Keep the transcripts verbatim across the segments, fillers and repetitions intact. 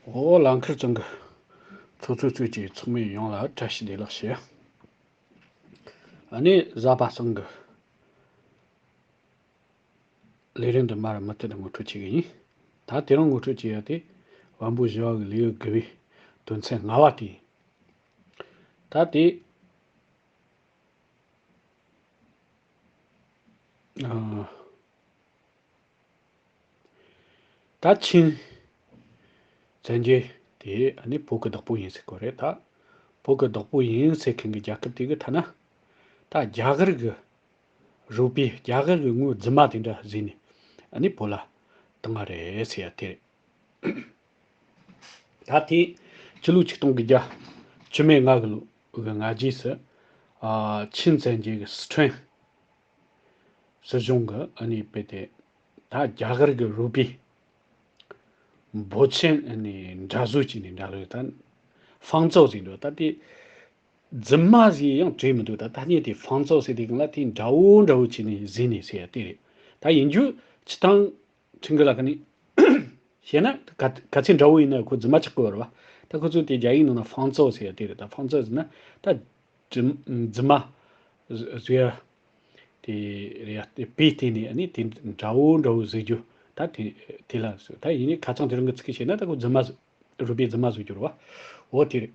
འོ། ལང་ཁར་ཚང་གི་ཚོགས་གཙོས་གཙོས་ཀྱི་ཚོགས་མི་ཡོངས་ལ་བཀྲ་ཤིས་བདེ་ལེགས་ཞུ། ཨ་ནི་གཟའ་པ་སངས་གི་ལས་རིམ་འདི་མར་མུ་མཐུད་དུ་ངོ་སྤྲོད་བྱེད་ཀྱི་ཡིན། ད་དེ་རིང་ངོ་སྤྲོད་བྱེད་ཡ་དེ་བམ་པོ་བཞི་བ་གི་ལེའུ་དགུ་པའི་དོན་ཚན་ལྔ་བ་དེ་ཡིན། ད་དེ། ཨ། ད་ཆིན་བཙན་རྒྱལ་དེ་ཨ་ནི་བོད་ཀྱི་བདག་པོ་ཡིན་ཟེར་གོ་རེད། ད་བོད་ཀྱི་བདག་པོ་ཡིན་ཟེར་མཁན་གྱི་རྒྱལ་ཁབ་དེ་གི་ཐ་ན་ད་རྒྱ་གར་གྱི་རུ་པི་རྒྱ་གར་གྱི་དངུལ་རྫུན་མ་དེ་འདྲ་བཟོས་ནས་ཨ་ནི་བོད་ལ་བཏང་བ་རེད་ཟེར་ཡ་དེ་རེད། ད་དེ་ཕྱི་ལོ་ཆིག་སྟོང་དགུ་བརྒྱ་བཅུ་མེད་ལྔ་གི་ལོ་གི་སྔ་རྗེས་སུ་ཨ་ཆིན་བཙན་རྒྱལ་གྱི་སི་ཁྲོན་སྲིད་གཞུང་གི་ཨ་ནི་དཔེ་དེ་ད་རྒྱ་གར་གྱི་རུ་པི་འབོར་ཆེན་ཨ་ནི་འདྲ་བཟོ་བྱས་ནས་འདྲ་ལོས་ད་ཧྥང་ཙའོ་ཟེར་འདུག་ད་དེ་རྫུན་མ་ཟིག་ཡང་བྲིས་མི་འདུག་ད་ཐ་སྙད་དེ་ཧྥང་ཙའོ་ཟེར་དེ་གང་ལ་དེ་འདྲ་བོ་འདྲ་བོ་བྱས་ནས་བཟོས་ནས་ཟེར་ཡ་དེ་རེད། ད་ཡིན་རྒྱུ་སྤྱི་བཏང་ཁྲིན་གི་ལ་ཁ་ནི་བཤད་ན་ག་ག་ཚད་འདྲ་བོ་ཡིན་ན་ཁོ་རྫུན་མ་ཆགས་ཀྱི་ཡོད་རེད་བ། ད་ཁོ་ཚོས་དེ་རྒྱ་ཡིག་ནང་ན་ཧྥང་ཙའོ་ཟེར་ཡ་དེ་རེད། ད་ཧྥང་ཙའོ་ཟེར་ན་ད་རྫུན་རྫུན་མ་བཟོ་ཡ་དེ་རེད་ཡ། དེ་པའི་སྟེང་ནས་ཨ་ནི་དེ་འདྲ་བོ་འདྲ་བོ་བཟོ་རྒྱུ་ད་དེ་དེ་ལ་ཟེར། ད་ཡིན་ནའི་ཁ་རྩང་དེ་རིང་གི་ཚིག་གིས་བཤད་ན་ད་ཁོ་རྫུན་མ་བཟོ་རུ་པའི་རྫུན་མ་བཟོ་རྒྱུ་རེད་བ། འོ་དེ་རེད།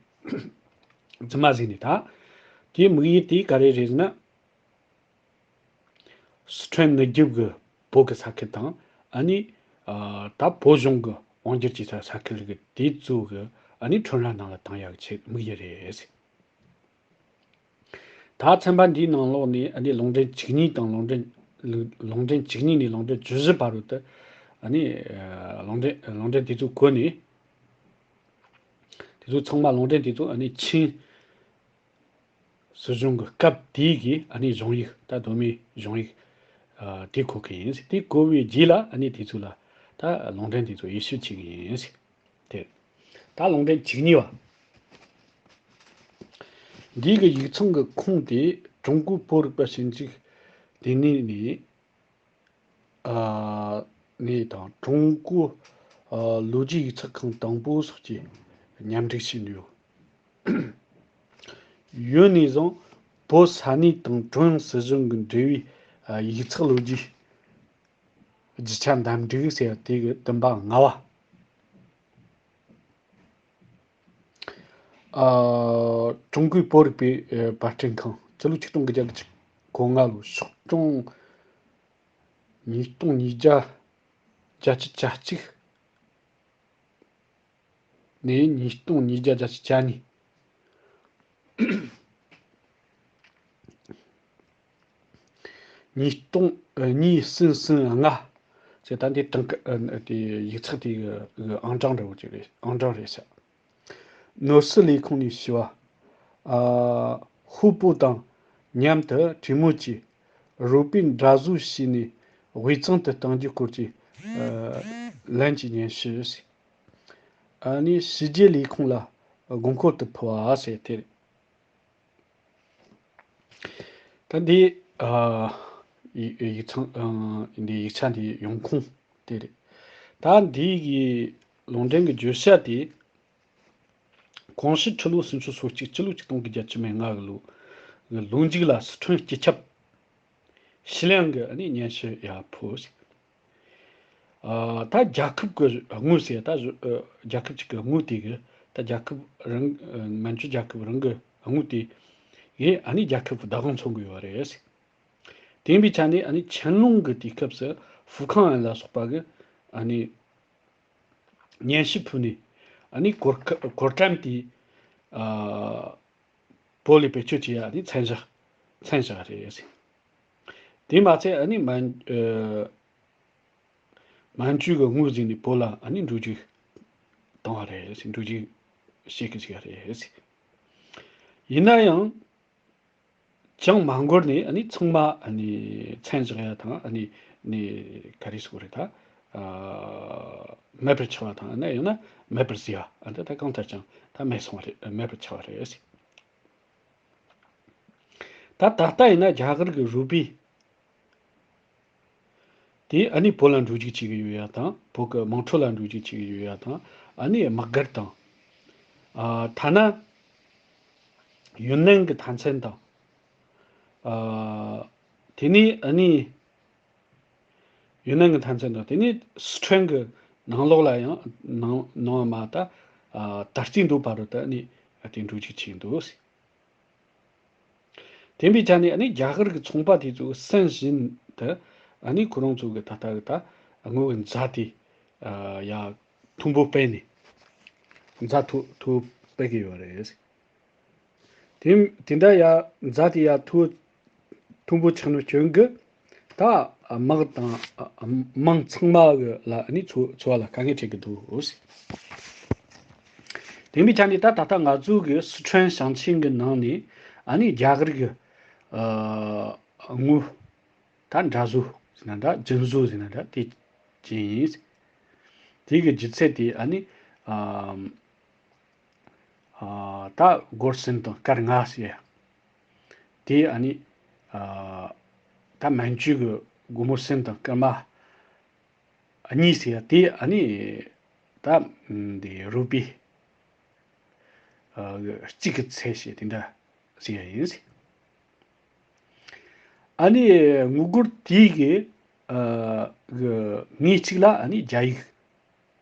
རྫུན་མ་ཟིག་ནས་ད་དེའི་དམིགས་ཡུལ་དེ་ག་རེ་རེད་ཟེར་ན། སི་ཁྲོན་ནུབ་རྒྱུད་ཀྱི་བོད་ཀྱི་ས་ཁུལ་དང་ཨ་ནི་ཨ་ད་བོད་གཞུང་གི་དབང་སྒྱུར་གྱི་ས་ས་ཁུལ་གྱི་དེ་ཚོ་གི་ཨ་ནི་ཁྲོམ་ར་ནང་ལ་བཏང་ཡག་ཆེད་དམིགས་ཡུལ་རེད། ད་ཚན་པ་འདིའི་ནང་ལོགས་ནས་ཨ་ནི་ལུང་འདྲེན་བཅུ་གཉིས་དང་ལུང་འདྲེན་ལུང་འདྲེན་བཅུ་གཉིས་ནས་ལུང་འདྲེན་བཅུ་བཞི་བར་དུ་ཨ་ནི་ཨ་ལུང་འདྲེན་ལུང་འདྲེན་དེ་ཚོ་གོ་ནས་དེ་ཚོ་ཚང་མ་ལུང་འདྲེན་དེ་ཚོ་ཨ་ནི་ཆིན་སྲིད་གཞུང་གི་སྐབས་དེའི་གི་ཨ་ནི་གཞུང་ཡིག་ད་གདོད་མའི་གཞུང་ཡིག་ཨ་དེ་གོ་གི་ཡིན། དེ་གོ་བའི་རྗེས་ལ་ཨ་ནི་དེ་ཚོ་ལ་ད་ལུང་འདྲེན་དེ་ཚོ་དབྱེ་ཞིབ་བྱེད་ཀྱི་ཡིན། དེ་ད་ལུང་འདྲེན་བཅུ་གཉིས་པ། འདི་གི་ཡིག་ཚང་གི་ཁུངས་དེ་ཀྲུང་གོའི་བོད་རིག་པ་ཞིབ་འཇུག་ལྟེ་གནས་ནས། ཨ་ནས་དང་ཀྲུང་གོ་ཨ་ལོ་རྒྱུས་ཡིག་ཚགས་ཁང་དང་པོ་སོགས་ཀྱིས་མཉམ་སྒྲིག་བྱས་ནས་ཡོད། ཡོད་ནས་བཟུང་བོད་ས་གནས་དང་ཀྲུང་དབྱང་སྲིད་གཞུང་གི་འབྲེལ་བའི་ཨ་ཡིག་ཚགས་ལོ་རྒྱུས་རྒྱུ་ཆ་འདེམས་སྒྲིག་ཟེར་དེ་གི་བདུན་པ་ལྔ་པ། ཨ་ཀྲུང་གོའི་བོད་རིག་པའི་ཨ་པར་སྐྲུན་ཁང་། སྤྱི་ལོ་ཆིག་སྟོང་དགུ་བརྒྱ་གོ་ལྔ་ལོ་ཕྱོགས་སྐྱོང་ཉིས་སྟོང་ཉིས་བརྒྱ་བརྒྱད་ཅུ་གྱ་གཅིག་ནས་ཉིས་སྟོང་ཉིས་བརྒྱ་བརྒྱད་ཅུ་གྱ་གཉིས། ཉིས་སྟོང་གཉིས་གསུམ་གསུམ་ལྔ་ཟེར། ད་འདི་དང་དེ་ཡིག་ཚགས་དེ་གི་ཨང་གྲངས་འདྲ་བོ་ཅིག་རེད། ཨང་གྲངས་རེད་ཤག་ནོར་སྲིད་ལས་ཁུངས་ནས་ཞུ་བ། ཨ་ཧུའུ་པོ་དང་མཉམ་དུ་གྲོས་མོལ་གྱིས་རུ་པའི་འདྲ་བཟོ་བྱས་ནས་དབུས་གཙང་དུ་གཏང་རྒྱུའི་སྐོར་གྱི་ཨ་ལན་གྱི་སྙན་ཞུ། ཨ་ནི་ཕྱི་རྒྱལ་ལས་ཁུངས་ལ་དགོས་མཁོ་དུ་ཕུལ་བ་ཟེར་དེ་རེད། ད་འདི་ཨ་ཡིག་ཡིག་ཚང་ཨ་འདི་ཡིག་ཆ་འདི་ཡོང་ཁུངས་དེ་རེད། ད་འདི་གི་ལུང་འདྲེན་གྱི་བརྗོད་བྱ་དེ་གོང་ཞུས་ཁྲི་ལོ་སུམ་ཅུ་སོ་གཅིག་སྤྱི་ལོ་ཆིག་སྟོང་དགུ་བརྒྱ་བཅུ་མེད་ལྔ་གི་ལོ་གི་ལོ་མཇུག་ལ་སི་ཁྲོན་སྤྱི་ཁྱབ་ཞི་ལིང་གི་ཨ་ནི་སྙན་ཞུ་ཡར་ཕུལ་ཟིག་ཨ་ད་རྒྱལ་ཁབ་ཀྱི་དངུལ་ཟེར། ད་རྒྱལ་ཁབ་ཅིག་གི་དངུལ་དེ་གི་ད་རྒྱལ་ཁབ་རང་མན་ཇུ་རྒྱལ་ཁབ་རང་གི་དངུལ་དེ་གི་ཨ་ནི་རྒྱལ་ཁབ་ཀྱི་བདག་དབང་མཚོན་གི་ཡོད་རེད། དེ་ཡིན་པའི་ཆ་ནས་ཨ་ནི་ཆན་ལུང་གི་དུས་སྐབས་སུ་ཧྥུ་ཁང་ཨན་ལ་སོགས་པ་གི་ཨ་ནི་སྙན་ཞུ་ཕུལ་ནས་ཨ་ནི་གོ་སྐབས་གོ་སྐབས་དེ་ཨ་བོད་ལ་བེད་སྤྱོད་བྱེད་ཡ་ཨ་ནི་མཚན་བཞག་མཚན་བཞག་རེད། དེ་མ་ཚད་ཨ་ནི་མན་ཨ་མན་ཇུ་གི་དངུལ་ཟིན་ནས་བོད་ལ་ཨ་ནི་འགྲོ་རྒྱུ་བཏང་བ་རེད། འགྲོ་རྒྱུ་བྱེད་ཀྱི་བཅུག་པ་རེད། ཡིན་ན་ཡང་ཅང་མ་འགོར་ནས་ཨ་ནི་ཚང་མ་ཨ་ནི་མཚན་བཞག་ཡ་དང་ཨ་ནི་ནི་ག་རེ་ཟེར་དགོས་རེད། ད་ཨ་མེད་པར་ཆགས་པ་དང་ཨ་ནི་ཡང་ན་མེད་པར་བཟོས་པ། ཨ་ད་ད་གང་ལྟར་ཀྱང་ད་མེད་སོང་བ་རེད། མེད་པར་ཆགས་པ་རེད། ད་ད་ལྟ་ཡིན་ན་རྒྱ་གར་གྱི་རུ་པི་ དེ་ཨ་ནི་བོད་ལ་འགྲོ་རྒྱུ་བྱེད་ཀྱི་ཡོད་ཡ་དང་། བོད་ཀྱི་དམངས་ཁྲོད་ལ་འགྲོ་རྒྱུ་བྱེད་ཀྱི་ཡོད་ཡ་དང་། ཨ་ནི་དམག་སྒར་དང་། ཨ་ཐ་ན་ཡུན་ནན་གྱི་མཐའ་མཚམས་དང་། ཨ་དེ་ནས་ཨ་ནི་ཡུན་ནན་གྱི་མཐའ་མཚམས་དང་། དེ་ནས་སི་ཁྲོན་གྱི་ནང་ལོགས་ལ་ཡང་ནང་ནང་མ་ད་ཨ་ད་ལྟའི་འདུག་བར་དུ་ཨ་ནི་དེ་འགྲོ་རྒྱུ་བྱེད་འདུག་དེ་འདྲའི་ཆ་ནས་ཨ་ནི་རྒྱ་གར་གྱི་ཚོང་པ་དེ་ཚོ་སྲན་བཞིན་དུ་ཨ་ནི་ཁོ་རང་ཚོ་གི་ད་ལྟ་གི་ད་དངུལ་གྱི་ཛ་དེ་ཨ་ཡ་མཐོན་པོ་སྤེལ་ནས། ཛ་མཐོ་མཐོ་སྤེལ་གི་ཡོད་རེད། དེ་དེ་འདྲ་ཡ་ཛ་དེ་ཡ་མཐོ་མཐོན་པོ་ཆགས་ནོ་རྐྱེན་གྱིས་ད་དམག་དང་དམངས་ཚང་མ་གི་ལ་ཨ་ནི་འཚོ་འཚོ་བ་ལ་དཀའ་ངལ་འཕྲད་ཀྱི་འདུག་དེ་འདྲའི་ཆ་ནས་ད་ད་ལྟ་ང་ཚོ་གི་སི་ཁྲོན་ཞིང་ཆེན་གྱི་ནང་ནས་ཨ་ནི་རྒྱ་གར་གྱི་ཨ་དངུལ་ད་འདྲ་བཟོ་ཟེར་ན་འདྲ། རྒྱུན་བཟོ་ཟེར་ན་འདྲ། དེ་ཅི་ཡིན། དེ་གི་ལྗིད་ཚད་དེ་ཨ་ནི་ཨ་ཨ་ད་སྒོར་གསུམ་དང་སྐར་ལྔ་ཟེར། དེ་ཨ་ནི་ཨ་ད་མན་ཇུ་གི་སྒོར་མོ་གསུམ་དང་སྐར་མ་གཉིས་ཟེར་ཡ་དེ་ཨ་ནི་ད་འདི་རུ་པི་ཨ་གཅིག་གི་ཚད་ཞེས་དེ་འདྲ་ཟེར་ཡ་ཡིན། ཨ་ནི་དངུལ་སྒོར་དེའི་གི་ཨ་གི་ངོས་གཅིག་ལ་ཨ་ནི་རྒྱ་ཡིག་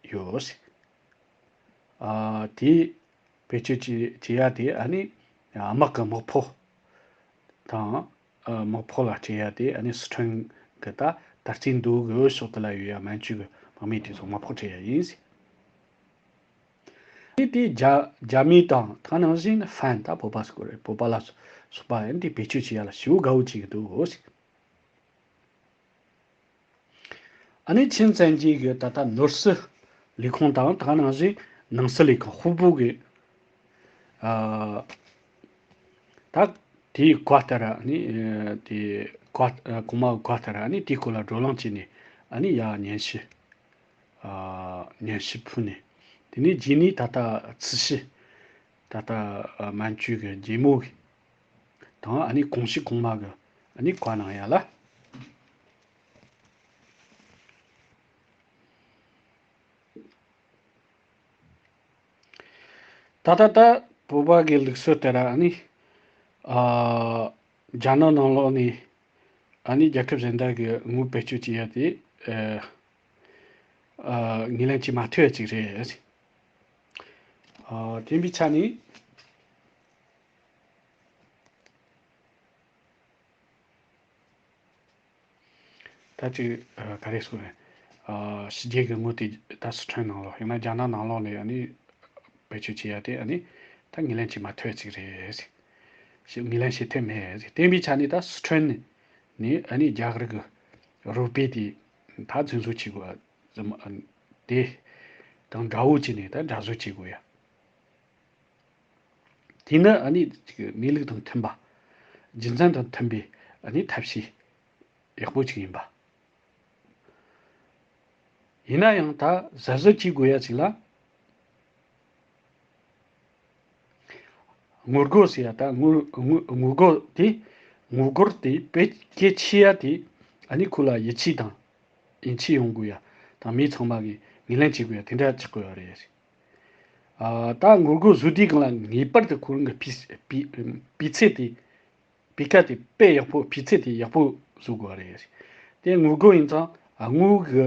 ཡོད། ཨ་དེ་བེད་སྤྱོད་བྱེད་བྱེད་ཡ་དེ་ཨ་ནི་དམག་གི་དམག་ཕོགས་དང་། ཨ་དམག་ཕོགས་ལ་སྤྲད་ཡ་དེ་ཨ་ནི་སི་ཁྲོན་གི་ད་ད་རྩིས་འདུག་གི་འོས་ཕྱོགས་དེ་ལ་ཡོད་ཡ་མན་ཇུ་གི་དམག་མི་དེ་ཚོ་དམག་ཕོགས་སྤྲད་ཡ་ཡིན། དེ་དེ་རྒྱ་རྒྱ་མི་དང་ད་ནང་བཞིན་ཧྥན། ད་བོད་པ་སོགས་རེད། བོད་པ་ལ་སོགས་པ་ཨ་ནི་དེ་བེད་སྤྱོད་བྱེད་ཡ་ལ་ཞེ་པོ་དགའ་བོ་བྱེད་ཀྱི་འདུག་ཨ་ནི་ཆིན་བཙན་གྱིས་གི་ད་ལྟ་ནོར་སྲིད་ལས་ཁུངས་དང་ད་ནང་བཞིན་ནང་སྲིད་ལས་ཁུངས་ཧུའུ་པུའུ་གི་ཨ་ད་དེའི་བཀའ་ལྟར་ཨ་ནི་དེ་བཀའ་གོང་མ་བཀའ་ལྟར་ཨ་ནི་དེའི་སྐོར་ལ་བགྲོ་གླེང་བྱས་ནས་ཨ་ནི་ཡ་སྙན་ཞུ་ཨ་སྙན་ཞུ་ཕུལ་ནས། དེ་ནས་རྗེས་ནས་ད་ལྟ་ཚིག་ཞུ། ད་ལྟ་ཨ་མན་ཇུ་གི་རྒྱལ་མོ་གི་དང་ཨ་ནི་གོང་ཞུས་གོང་མ་གི་ཨ་ནི་བཀའ་གནང་ཡ་ལ། ད་ལྟ་ད་བོད་པ་གི་ལུགས་སྲོལ་ལྟར་ཨ་ནི་ཨ་རྒྱ་ནག་ནང་ལོགས་ནས་ཨ་ནི་རྒྱལ་ཁབ་གཞན་དག་གི་དངུལ་བེད་སྤྱོད་བྱེད་ཡ་དེ་ཨ་ཨ་ངོས་ལེན་བྱེད་མ་ཐུབ་ཡ་ཅིག་རེད། ཨ་དེ་འདྲའི་ཆ་ནས། ད་ཅིག་ཨ་ག་རེ་ཟེར་དགོས་རེད། ཨ་ཕྱི་རྒྱལ་གྱི་དངུལ་དེ་ད་སི་ཁྲོན་ནང་ལོགས་ཡང་ན་རྒྱ་ནག་ནང་ལོགས་ནས་ཨ་ནི་བེད་སྤྱོད་བྱེད་ཡ་དེ་ཨ་ནི་ད་ངོས་ལེན་བྱེད་མ་ཐུབ་ཅིག་རེད། ཞེས་ངོས་ལེན་བྱེད་ཐུབ་མེད། དེ་འདྲའི་ཆ་ནས་ད་སི་ཁྲོན་ནས་ཨ་ནི་རྒྱ་གར་གྱི་རུ་པི་དེ་ད་རྫུན་བཟོ་བྱེད་དགོས། ཨ་དེ་དང་འདྲ་བོ་བྱས་ནས་ད་འདྲ་བཟོ་བྱེད་དགོས་ཡ། དེ་ནི་ཨ་ནི་ཅིག་གནས་ལུགས་དང་མཐུན་པ། རྒྱུ་མཚན་དང་མཐུན་པའི་ཨ་ནི་ཐབས་ཤེས་ཡག་པོ་ཅིག་ཡིན་པ། ཡིན་ན་ཡང་ད་གཟབ་གཟབ་བྱེད་དགོས་ཡ་ཅིག་ལ། དངུལ་སྒོར་ཟེར་ཡ་ད་དངུལ་དངུལ་དངུལ་སྒོར་དེ་དངུལ་སྒོར་དེ་བེད་སྐྱེད་བྱེད་ཡ་དེ་ཨ་ནི་ཁོ་ལ་ཡིད་ཆེས་དང་ཡིད་ཆེས་ཡོང་དགོས་ཡ་དང་། མི་ཚང་མ་གིས་ངོས་ལེན་བྱེད་དགོས་ཡ་དེ་འདྲ་ཆགས་དགོས་ཡ་རེད། ཨ་ད་དངུལ་སྒོར་བཟོ་དུས་སྒང་ལ་ངེས་པར་དུ་ཁོ་རང་གི་སྤུས་སྤུས་སྤུས་ཚད་དེ་སྤུས་ཀ་དེ་དཔེ་ཡག་པོ། སྤུས་ཚད་དེ་ཡག་པོ་བཟོ་དགོས་པ་རེད། དེ་དངུལ་སྒོར་ཡིན་ཙང་ཨ་དངུལ་གི་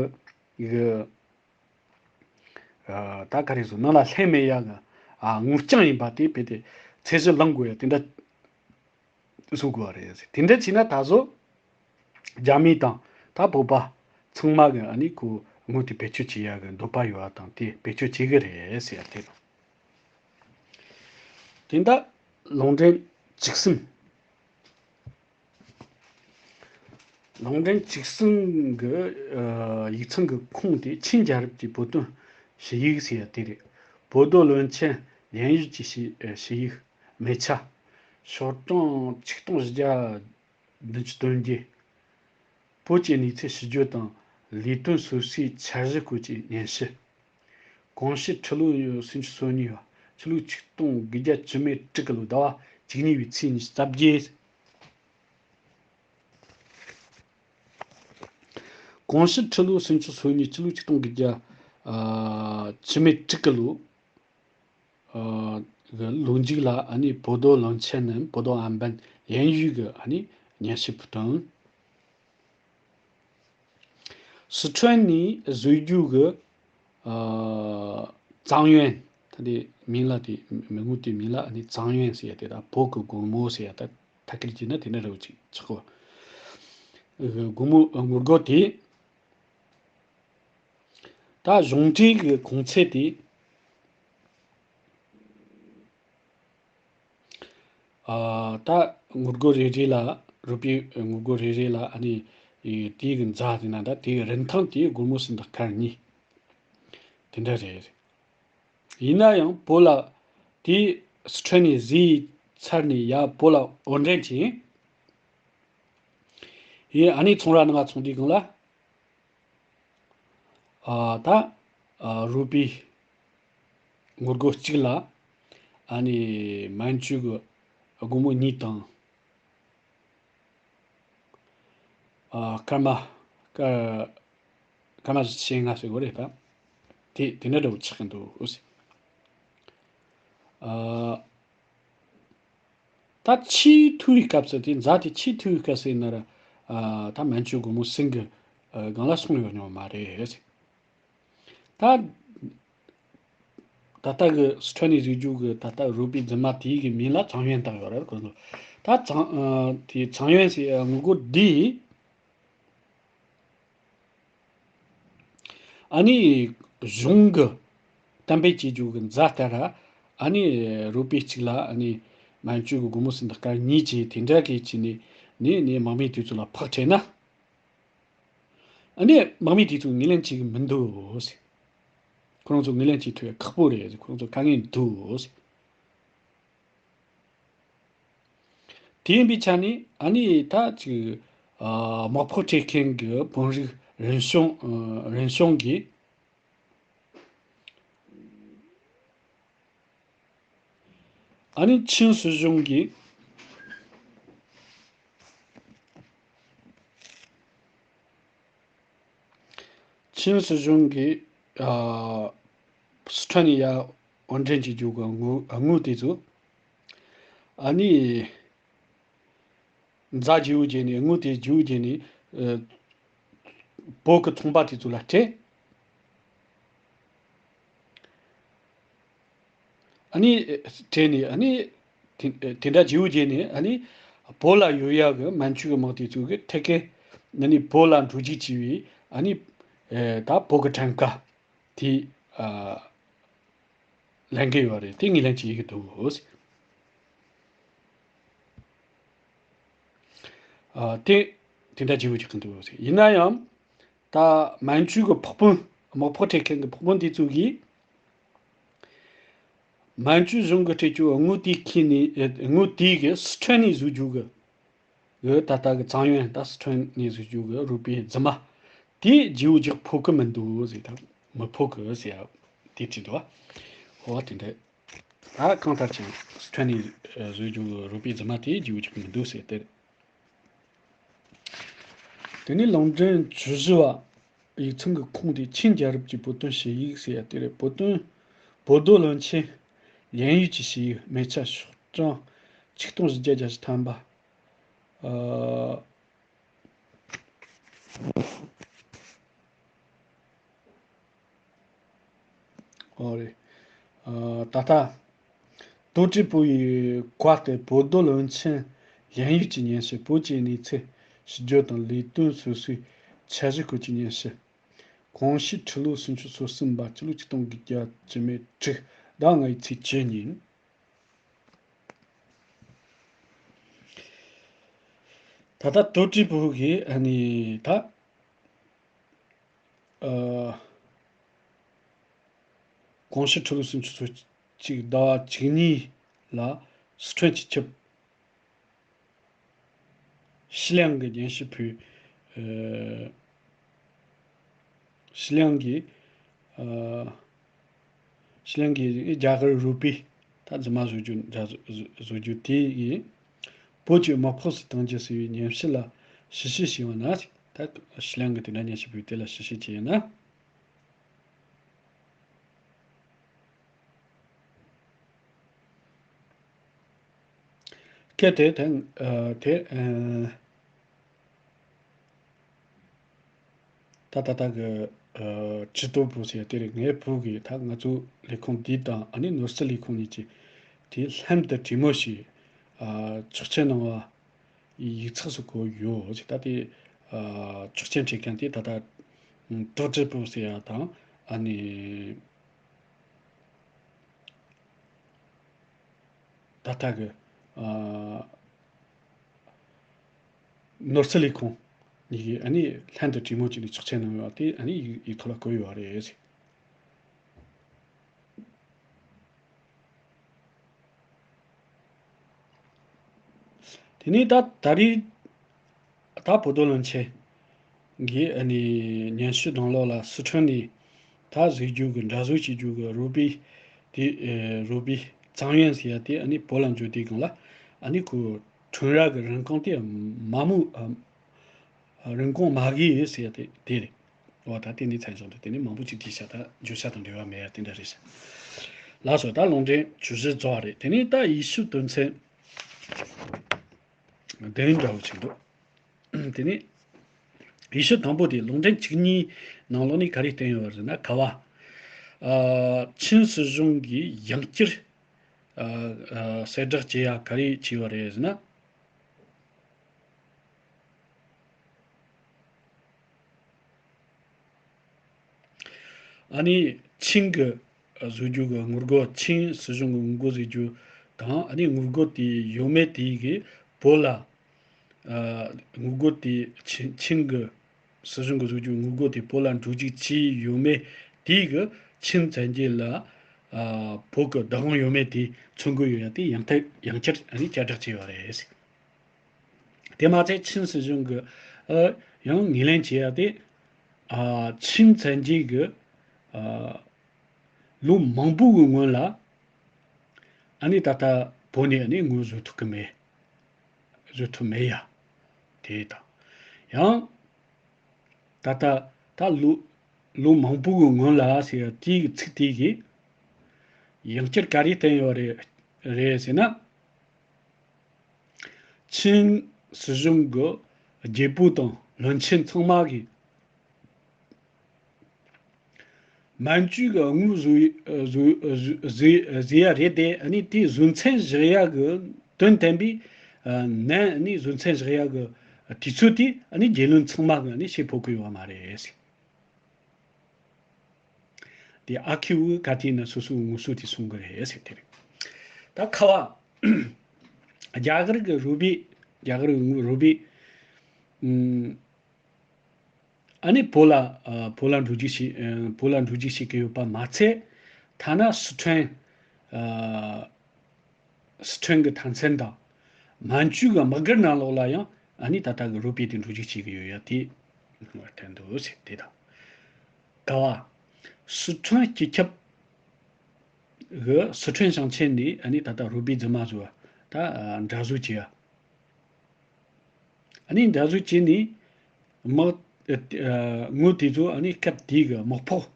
གི་ཨ་ད་ག་རེ་ཟེར། ནང་ལ་ལྷད་མེད་ཡ་གི་ཨ་དངུལ་རྐྱང་ཡིན་པ་དེ་དཔེ་དེ་ཚད་གཞི་ལོངས་དགོས་ཡ་དེ་འདྲ་བཟོ་དགོས་པ་རེད། དེ་འདྲ་བྱས་ན་ད་གཟོད་རྒྱ་མི་དང་ད་བོད་པ་ཚང་མ་གི་ཨ་ནི་ཁོ་དངུལ་དེ་བེད་སྤྱོད་བྱེད་ཡ་གི་འདོད་པ་ཡོད་པ་དང་དེ་བེད་སྤྱོད་བྱེད་གི་རེད་ཟེར་ཡ་དེ་དང་། དེ་འདྲ་ལུང་འདྲེན་བཅུ་གསུམ། ལུང་འདྲེན་བཅུ་གསུམ་གི་ཨ་ཡིག་ཚང་གི་ཁུངས་དེ་ཆིན་རྒྱལ་རབས་ཀྱི་བོད་དོན་ཞུ་ཡིག་ཟེར་ཡ་དེ་རེད། 博多论剑言语 གྱི་ཞུ་ཞུ་ཡིག་མེ་ཆ། ཞོགས་གྲོང་ཆིག་སྟོང་བཞི་བརྒྱ་བདུན་ཅུ་དོན་བརྒྱད། བོད་ཀྱི་གནས་ཚུལ་ཞི་བརྗོད་དང་ལས་དོན་སོ་སོའི་འཆར་གཞི་སྐོར་གྱི་སྙན་ཞུ། གོང་ཞུས་ཁྲི་ལོ་སུམ་ཅུ་སོ་གཉིས་པ། ཕྱི་ལོ་ཆིག་སྟོང་དགུ་བརྒྱ་བཅུ་མེད་དྲུག་གི་ལོ་ཟླ་བ་བཅུ་གཉིས་པའི་ཚེས་ཉི་ཤུ་རྩ་བརྒྱད། གོང་ཞུ་ཁྲི་ལོ་སུམ་ཅུ་སོ་གཉིས་སྤྱི་ལོ་ཆིག་སྟོང་དགུ་བརྒྱ་ཨ་བཅུ་མེད་དྲུག་གི་ལོ་ཨ་གི་ལོ་མཇུག་ལ་ཨ་ནི་博多龙泉ནས博多安板连玉གི་ཨ་ནི་སྙན་ཞུ་ཕུལ་དང་། 四川ནས་བཟོས་རྒྱུ་གི་ཨ་藏元ད་དེ་མིང་ལ་དེ་མི་ངོ་དེ་མིང་ལ་ཨ་ནི་藏元ཟེར་ཡ་དེ་དང་བོད་ཀྱི་སྒོར་མོ་ཟེར་ཡ་ད་ཐད་ཀར་བྱས་ན་དེ་འདྲ་རེད་ཅིག་ཆགས་གོ། སྒོར་མོ་ངོ་རྒོལ་དེ། ད་གཞུང་འབྲེལ་གྱི་གོང་ཚད་དེ། ཨ་ད་ངོ་རྒོལ་རེ་རེ་ལ་རུ་པི་ངོ་རྒོལ་རེ་རེ་ལ་ཨ་ནི་དེའི་གི་འཛའ་དེ་ན་ད་དེའི་རིན་ཐང་དེ་སྒོར་མོ་སུམ་སྟོང་ཁལ་གཉིས་དེ་འདྲ་རེད། ཡིན་ན་ཡང་བོད་ལ་དེ་四川ནས་བཟོས་ཚར་ནས་ཡ་བོད་ལ་དབོར་འདྲེན་བྱས། ཡིན་ཨ་ནི་ཚོང་ར་ནང་ཚོང་དེའི་སྒང་ལ། ཨ་ད་ཨ་རུ་པི་ངོ་རྒོལ་གཅིག་ལ་ཨ་ནི་མན་ཇུ་གི་སྒོར་མོ་གཉིས་དང་ཨ་སྐར་མ་སྐར་སྐར་མ་བཞི་བཅུ་ཞེ་ལྔ་ཟེར་དགོས་རེད་ད། དེ་དེ་འདྲ་འདྲ་བོ་ཆགས་ཀྱི་འདུག་ཨ། ད་ཆེས་མཐོ་བའི་སྐབས་སུ་དེ་འཛའ་དེ་ཆེས་མཐོ་བའི་སྐབས་སུ་ཡིན་ན་ར། ཨ་ད་མན་ཇུ་སྒོར་མོ་སུམ་གི་ཨ་སྒང་ལ་སོང་ཡོད་མྱོང་མ་རེད། ད་ད་ལྟ་གི་四川ནས་བཟོས་རྒྱུ་གི་ད་ལྟ་རུ་པི་རྫུན་མ་དེའི་གི་མིང་ལ藏元བཏགས་ཡོད་རེད་ཁོ་ཚོ། ད་藏་ཨ་དེ藏元ཟེར་ཨ་ངོ་རྒོལ་འདི། ཨ་ནི་གཞུང་གི་གཏན་འབེབས་བྱེད་རྒྱུ་གི་འཛའ་ལྟར་ཨ་ནི་རུ་པི་གཅིག་ལ་ཨ་ནི་མན་ཇུ་གི་སྒོར་མོ་སུམ་སྟོང་ཁལ་གཉིས་ཀྱི་དེ་འདྲ་གི་བྱས་ནས་ནས་ནས་དམག་མི་དེ་ཚོ་ལ་ཕག་སྤྲད་ན། ཨ་ནི་དམག་མི་དེ་ཚོ་ངོས་ལེན་བྱེད་གི་མི་འདུག་ཟེར། ཁོ་རང་ཚོ་ངོས་ལེན་བྱེད་ཐུབ་ཡ་ཁག་པོ་རེད་ཟེར། ཁོ་རང་ཚོ་དཀའ་ངལ་འདུག་ཟེར། དེ་ཡིན་པའི་ཆ་ནས་ཨ་ནི་ད་ཅིག་ཨ་དམག་ཕོགས་སྤྲད་མཁན་གྱི་དཔོན་རིགས་རིན་ཤོང་ཨ་རིན་ཤོང་གིས། ཨ་ནི་ཆིན་སྲིད་གཞུང་གིས། ཆིན་སྲིད་གཞུང་གིས་ཨ་སི་ཁྲོན་ནས་ཡར་དབོར་འདྲེན་བྱེད་རྒྱུ་གི་དངུལ་དངུལ་དེ་ཚོ་ཨ་ནི་འཛའ་བརྗེ་པོ་བརྒྱབ་ནས་དངུལ་དེ་བརྗེ་པོ་བརྒྱབ་ནས་ཨ་བོད་ཀྱི་ཚོང་པ་དེ་ཚོ་ལ་སྤྲད། ཨ་ནི་སྤྲད་ནས་ཨ་ནི་དེ་དེ་འདྲ་བརྗེ་པོ་བརྒྱབ་ནས་ཨ་ནི་བོད་ལ་ཡོད་ཡག་གི་མན་ཇུ་གི་དམག་དེ་ཚོ་གི་ཐད་ཀའི་ཨ་ནི་བོད་ལ་འགྲོ་རྒྱུ་བྱས་པའི་ཨ་ནི་ཨེ་ད་བོད་ཀྱི་ཕྲན་ཁ་དེ་ཨ་ལེན་གི་ཡོད་རེད། དེ་ངོས་ལེན་བྱེད་ཀྱི་འདུག་ཨ་དེ་དེ་འདྲ་བརྗེ་པོ་རྒྱག་གི་འདུག་ཡིན་ན་ཡང་། ད་མན་ཇུ་གི་ཕོགས་དཔོན་དམག་ཕོགས་སྤྲད་མཁན་གྱི་ཕོགས་དཔོན་དེ་ཚོ་གིས་མན་ཇུ་གཞུང་གིས་སྤྲད་རྒྱུ་དངུལ་དེ་ཁྱེར་ནས་དངུལ་དེ་གི་སི་ཁྲོན་ནས་བཟོ་རྒྱུ་གི་གི་ད་ལྟ་གི་藏元ད་སི་ཁྲོན་ནས་བཟོ་རྒྱུ་གི་རུ་པི་རྫུན་མ་དེ་བརྗེ་པོ་རྒྱག་ཕོད་གི་མི་འདུག་ཟེར། ད་མི་ཕོད་གི་ཟེར་ཡ་དེ་བྲིས་འདུག་བ། ཧོ་དེ་འདྲ། ད་གང་ལྟར་ཀྱང་སི་ཁྲོན་ནས་བཟོ་རྒྱུ་གི་རུ་པི་རྫུན་མ་དེ་བརྗེ་པོ་རྒྱག་གི་མི་འདུག་ཟེར་ཏེ། དེ་ནས་ལུང་འདྲེན་བཅུ་བཞི་བ། ཡིག་ཚང་གི་ཁོངས་དེ་ཆིན་རྒྱལ་རབས་ཀྱི་བོད་དོན་ཞུ་ཡིག་ཟེར་ཡ་དེ་རེད། བོད་དོན། 博多龙泉连玉གྱི་ཞུ་ཡིག་མེ་ཆ་ཤོག་གྲངས་ཆིག་སྟོང་བཞི་བརྒྱ་གྱ་བཞི་ཐམ་པ། ཨ། ཨོ་རེད། ཨ། ད་ལྟ། 杜志波ཡི་བཀའ་ལྟར་博多龙泉连玉གྱི་སྙན་ཞུ། བོད་ཀྱི་གནས་ཚུལ་ཞིབ་བརྗོད་དང་ལས་དོན་སོ་སོའི་འཆར་གཞི་སྐོར་གྱི་སྙན་ཞུ། གོང་ཞུས་ཁྲི་ལོ་སུམ་ཅུ་སོ་གསུམ་པ་སྤྱི་ལོ་ཆིག་སྟོང་དགུ་བརྒྱ་བཅུ་མེད་དྲུག་ཟླ་ལྔ་པའི་ཚེས་བཅུ་ཉིན། ད་ལྟ་杜志波གིས་ཨ་ནི་ད། ཨ། གོང་ཞུས་ཁྲི་ལོ་སུམ་ཅུ་སོ་གཅིག་ཟླ་བ་བཅུ་གཉིས་ལ་སི་ཁྲོན་སྤྱི་ཁྱབ་ཤི་ལིང་གི་སྙན་ཞུ་ཕུལ། ཨ། ཤི་ལིང་གི། ཨ། ཤི་ལིང་གི་རྒྱ་གར་རུ་པི་ད་རྫུན་མ་བཟོ་རྒྱུ་འདྲ་བཟོ་རྒྱུ་དེ་ཡིས་བོད་ཀྱི་དམག་ཕོགས་སུ་གཏང་རྒྱུ་ཟེར་བའི་སྙན་ཞུ་ལ་ཞིབ་བཤེར་བྱས་པ་ན། ད་ ད་ཤི་ལང་གི་དེ་འདྲ་ཉན་ཞིབ་པའི་དེ་ལ་ཞིབ་བཤེར་བྱས་ཡིན་ན། གལ་ཏེ་དེ་ཨ་དེ་ཨ་ད་ད་ལྟ་གི་ཨ་ཇུས་གཏོགས་པུའུ་ཟེར་དེ་རེད། ངའི་བུ་གིས་ད་ང་ཚོའི་ལས་ཁུངས་འདི་དང་ཨ་ནི་ནོར་སྲིད་ལས་ཁུངས་གཉིས་ཀྱི་དེ་ལྷན་དུ་གྲོས་མོལ་ཞིག་ཨ་ཆོག་མཆན་གནང་བ་ཡིག་ཚགས་སུ་བཀོད་ཡོད་ཟེར། ད་དེ་ཨ་ཆོག་མཆན་བྲིས་མཁན་དེ་ད་ལྟ་ཀྲོ་ཀྲི་པུའུ་ཟེར་ཡ་དང་ཨ་ནི། ད་ལྟ་གི་ཨ་ནོར་སྲིད་ལས་ཁུངས་གཉིས་ཀྱིས་ཨ་ནི་ལྷན་དུ་གྲོས་མོལ་བྱས་ནས་ཆོག་མཆན་གནང་ཡོད་པ་དེ་ཨ་ནི་ཡིག་ཡིག་ཐོག་ལ་བཀོད་ཡོད་པ་རེད། དེ་ནས་ད་ད་རེས་ད་བོད་དོན་བློན་ཆེན་གྱིས་ཨ་ནི་སྙན་ཞུ་གནང་ལོག་ལ་སི་ཁྲོན་ནས་ད་བཟོ་རྒྱུ་གི་འདྲ་བཟོ་བྱེད་རྒྱུ་གི་རུ་སྦིས་དེ་ཨེ་རུ་སྦིས་ཙང་ཡོན་ཟེར་ཡ་དེ་ཨ་ནི་བོད་ལ་འགྲོ་དུས་སྒང་ལ་ཨ་ནི་ཁོ་ཁྲོན་ར་གི་རིན་གོང་དེ་མ་མོ་ཨ་རིན་གོང་མ་གི་ཟེར་ཡ་དེ་དེ་རེད། འོ་ད་དེ་ནི་མཚན་བྱུང་འདུག་དེ་ནི་མང་པོ་ཅིག་བྲིས་ཤག་ད་བརྗོད་བྱ་དང་འབྲེལ་བ་མེད་ཡ་དེ་འདྲ་རེད་ཤག་ལགས་སོ། ད་ལུང་འདྲེན་བཅུ་བཞི་རྫོགས་རེད། དེ་ནི་ད་ཡིག་ཤུབས་དོན་ཚན་བདུན་འདྲ་བོ་ཅིག་འདུག་དེ་ནི་ཡིག་ཤུབས་དང་པོ་དེ་ལུང་འདྲེན་བཅུ་གཉིས་ནང་ལོགས་ནས་ག་རེ་བསྟན་ཡོད་པ་ཟེར་ན། ཁ་བ། ཨ་ཆིན་སྲིད་གཞུང་གིས་ཡང་བསྐྱར་ཨ་ཨ་གསལ་བསྒྲགས་བྱེད་ཡ་ག་རེ་བྱས་པ་རེད་ཟེར་ན། ཨ་ནི་ཆིན་གྱི་བཟོ་རྒྱུ་གི་དངུལ་སྒོར། ཆིན་སྲིད་གཞུང་གི་དངུལ་སྒོར་བཟོ་རྒྱུ་དང་། ཨ་ནི་དངུལ་སྒོར་དེ་ཡོད་མེད་དེ་གི་བོད་ལ་ཨ་དངུལ་སྒོར་དེ་ཆིན་ཆིན་གྱི་སྲིད་གཞུང་གི་བཟོ་རྒྱུ་དངུལ་སྒོར་དེ་བོད་ལ་འགྲོ་རྒྱུ་ཅི་ཡོད་མེད་དེ་གི་ཆིན་བཙན་རྒྱལ་ལ་ཨ་བོད་ཀྱི་བདག་དབང་ཡོད་མེད་དེ་མཚོན་གྱི་ཡོད་ཡ་དེ་ཡང་ཐད་ཡང་བསྐྱར་ཨ་ནི་བསྐྱར་བསྒྲགས་བྱས་པ་རེད། དེ་མ་ཚད་ཆིན་སྲིད་གཞུང་གི་ཨ་ཡང་ངོས་ལེན་བྱེད་ཡ་དེ་ཨ་ཆིན་བཙན་རྒྱལ་གྱི་ཨ་ལོ་མང་པོ་གི་སྔོན་ལ་ཨ་ནི་ད་ལྟ་བོད་ནས་ཨ་ནི་དངུལ་བཟོ་ཐུབ་ཀྱི་མེད། བཟོ་ཐུབ་མེད་ཡ། དེ་དང་ཡང་ད་ལྟ་ད་ལོ་ལོ་མང་པོ་གི་སྔོན་ལ་ཟེར་ཡ་དེའི་ཚིག་དེ་གིས་ཡང་བསྐྱར་ག་རེ་བསྟན་ཡོད་རེད་རེད་ཟེར་ན། ཆིན་སྲིད་གཞུང་གི་རྒྱལ་པོ་དང་བློན་ཆེན་ཚང་མ་གིས་མན་ཇུ་གི་དངུལ་བཟོ་བཟོ་བཟོ་བཟོ་ཡ་རེད་དེ། ཨ་ནི་དེའི་བཟོ་མཚན་བཞག་ཡ་གི་དོན་བསྟན་པའི་ནན། ཨ་ནི་བཟོ་མཚན་བཞག་ཡ་གི་དུས་ཚོད་དེ་ཨ་ནི་རྒྱལ་བློན་ཚང་མ་གིས་ཨ་ནི་ཤེས་ཕོད་ཀྱི་ཡོད་མ་རེད། དེ་ཨ་ཁུ་བོ་ག་དེ་ན་སོ་སོའི་ངོ་སོ་དེ་གསུང་གི་རེད་ཟེར་དེ་རེད། ད་ཁ་བ། རྒྱ་གར་གི་རུ་སྦིས། རྒྱ་གར་གི་རུ་སྦིས། ཨ་ནི་བོད་ལ་ཨ་བོད་ལ་འགྲོ་རྒྱུ་ཞིག་ཨ་བོད་ལ་འགྲོ་རྒྱུ་ཞིག་གི་ཡོད་པ་མ་ཚད། ཐ་ན་སི་ཁྲོན་ཨ་སི་ཁྲོན་གྱི་མཐའ་མཚམས་དང་། མན་ཇུ་གི་དམག་སྒར་ནང་ལོགས་ལ་ཡང་ཨ་ནི་ད་ལྟ་གི་རུ་སྦིས་དེ་འགྲོ་རྒྱུ་བྱེད་ཀྱི་ཡོད་ཡ་དེ་བསྟན་འདུག་ཟེར་དེ་དང་། ཀ་བ། སི་ཁྲོན་སྤྱི་ཁྱབ་གི་སི་ཁྲོན་ཞིང་ཆེན་ནས་ཨ་ནི་ད་ལྟ་རུ་སྦིས་རྫུན་མ་བཟོ་བ་ད་འདྲ་བཟོ་བྱེད་ཡ། ཨ་ནི་འདྲ་བཟོ་བྱས་ནས་དམག་ཨ་དངུལ་དེ་ཚོ་ཨ་ནི་སྐབས་དེའི་གི་དམག་ཕོགས།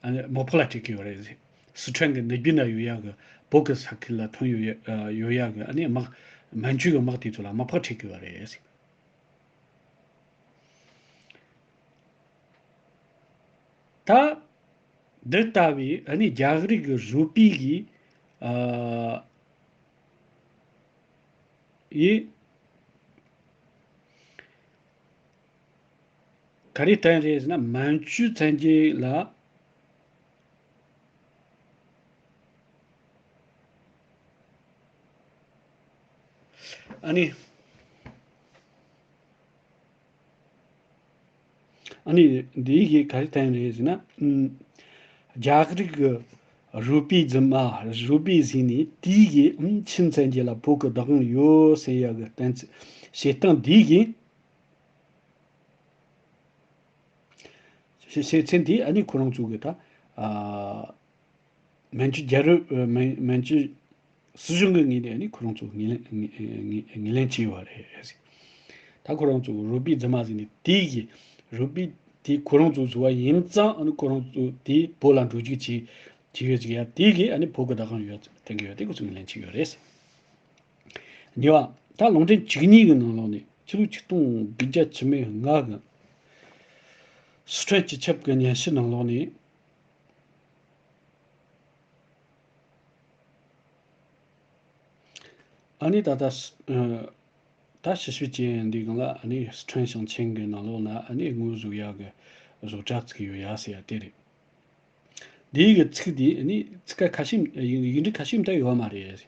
ཨ་ནི་དམག་ཕོགས་ལ་སྤྲད་ཀྱི་ཡོད་རེད་ཟེར། སི་ཁྲོན་གྱི་ནུབ་རྒྱུད་ན་ཡོད་ཡག་གི་བོད་ཀྱི་ས་ཁུལ་ལ་ཐོན་ཡོད་ཡ་ཨ་ཡོད་ཡག་གི་ཨ་ནི་དམག་མན་ཇུ་གི་དམག་དེ་ཚོ་ལ་དམག་ཕོགས་སྤྲད་ཀྱི་ཡོད་རེད་ཟེར། ད་འདི་ལྟ་བུའི་ཨ་ནི་རྒྱ་གར་གྱི་རུ་སྦིས་ཀྱི་ཨ་ཡི་ག་རེ་བསྟན་རེད་ཟེར་ན། མན་ཇུ་བཙན་རྒྱལ་ལ་ཨ་ནི། ཨ་ནི་འདི་གིས་ག་རེ་བསྟན་རེད་ཟེར་ན། ཨུམ། རྒྱ་རིགས་ཀྱི་རུ་སྦིས་རྫུན་མ་རུ་སྦིས་ཟིན་ནས་དེའི་གིས་ཨུམ་ཆིན་བཙན་རྒྱལ་ལ་བོད་ཀྱི་བདག་དབང་ཡོད་ཟེར་ཡག་གི་གཏན་ཚིགས་བྱེད་སྟངས་འདི་གིས། བྱེད་བྱེད་ཚེ་འདི་ཨ་ནི་ཁོ་རང་ཚོ་གི་ད་ཨ་མན་ཇུ་རྒྱལ་རབས་ཨ་མན་མན་ཇུ། སྲིད་གཞུང་གི་ངོས་ནས་ཨ་ནི་ཁོ་རང་ཚོ་ངོས་ལེན་ངོས་ངོས་ལེན་བྱས་ཡོད་རེད། ད་ཁོ་རང་ཚོ་རུ་པི་རྫུན་མ་ཟིག་ནི་དེ་གི་རུ་པི་དེ་ཁོ་རང་ཚོ་བཟོ་བ་ཡིན་ཙང་ཨ་ནི་ཁོ་རང་ཚོ་དེ་བོད་ལ་འགྲོ་རྒྱུ་བྱས་བྱས་ཡོད་ཅིག་ཡ། དེ་གི་ཨ་ནི་བོད་གི་བདག་དབང་ཡོད་བསྟན་གི་ཡོད་དེ་ཁོ་ཚོ་ངོས་ལེན་བྱས་ཡོད་རེད། གཉིས་པ། ད་ལུང་འདྲེན་བཅུ་གཉིས་ཀྱི་ནང་ལོགས་ནས་ཕྱི་ལོ་ཆིག་སྟོང་དགུ་བརྒྱ་བཅུ་མེད་ལྔ་གི་སི་ཁྲོན་སྤྱི་ཁྱབ་ཀྱི་སྙན་ཞུ་ནང་ལོགས་ནས། ཨ་ནི་ད་ལྟ་ཨ་ད་ཕྱི་ཕྱོགས་ཅན་འདི་གང་ལ་ཨ་ནི་སི་ཁྲོན་ཞིང་ཆེན་གྱི་ནང་ལོགས་ན་ཨ་ནི་དངུལ་བཟོ་ཡག་གི་བཟོ་གྲྭ་བཙུགས་ཡོད་ཡ་ཟེར་ཡ་དེ་རེད། འདི་གི་ཚིག་འདི་ཨ་ནི་ཚིག་ཁ་ཤས་ཡིག་འབྲུ་ཁ་ཤས་མ་གཏོགས་ཡོད་མ་རེད།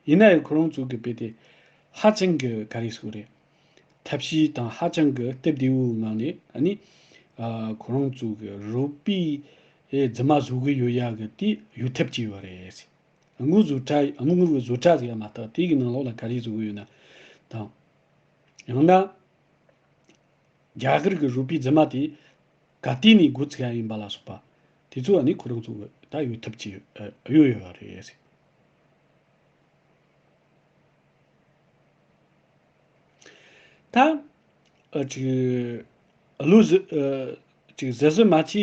ཡིན་ན་ཡང་ཁོ་རང་ཚོ་གི་དཔེ་དེ་ཧ་ཅང་གི་ག་རེ་ཟེར་དགོས་རེད། ཐབས་ཤེས་དང་ཧ་ཅང་གི་སྟབས་བདེ་བོའི་ངང་ནས་ཨ་ནི་ཨ་ཁོ་རང་ཚོ་གི་རུ་པི་ཨེ་རྫུན་མ་བཟོ་གི་ཡོད་ཡ་གི་དེ་གཡོལ་ཐབས་བྱས་ཡོད་རེད། དངུལ་བཟོ་གྲྭ་དངུལ་གི་བཟོ་གྲྭ་ཟིག་ཡང་མ་གཏོགས་དེ་གི་ནང་ལོགས་ལ་ག་རེ་བཟོ་གི་ཡོད་ན་དང་། ཡང་ན། རྒྱ་གར་གྱི་རུ་པི་རྫུན་མ་དེ་ག་དུས་ནས་འགོ་ཚུགས་ཡ་ཡིན་པ་ལ་སོགས་པ་དེ་ཚོ་ཨ་ནི་ཁོ་རང་ཚོ་གི་ད་གཡོལ་ཐབས་ཀྱི་གཡོལ་ཡོད་པ་རེད། ད་ཨ་ཅིག་བློ་གཟུ་ཨ་ཅིག་གཟབ་གཟབ་མ་བྱས་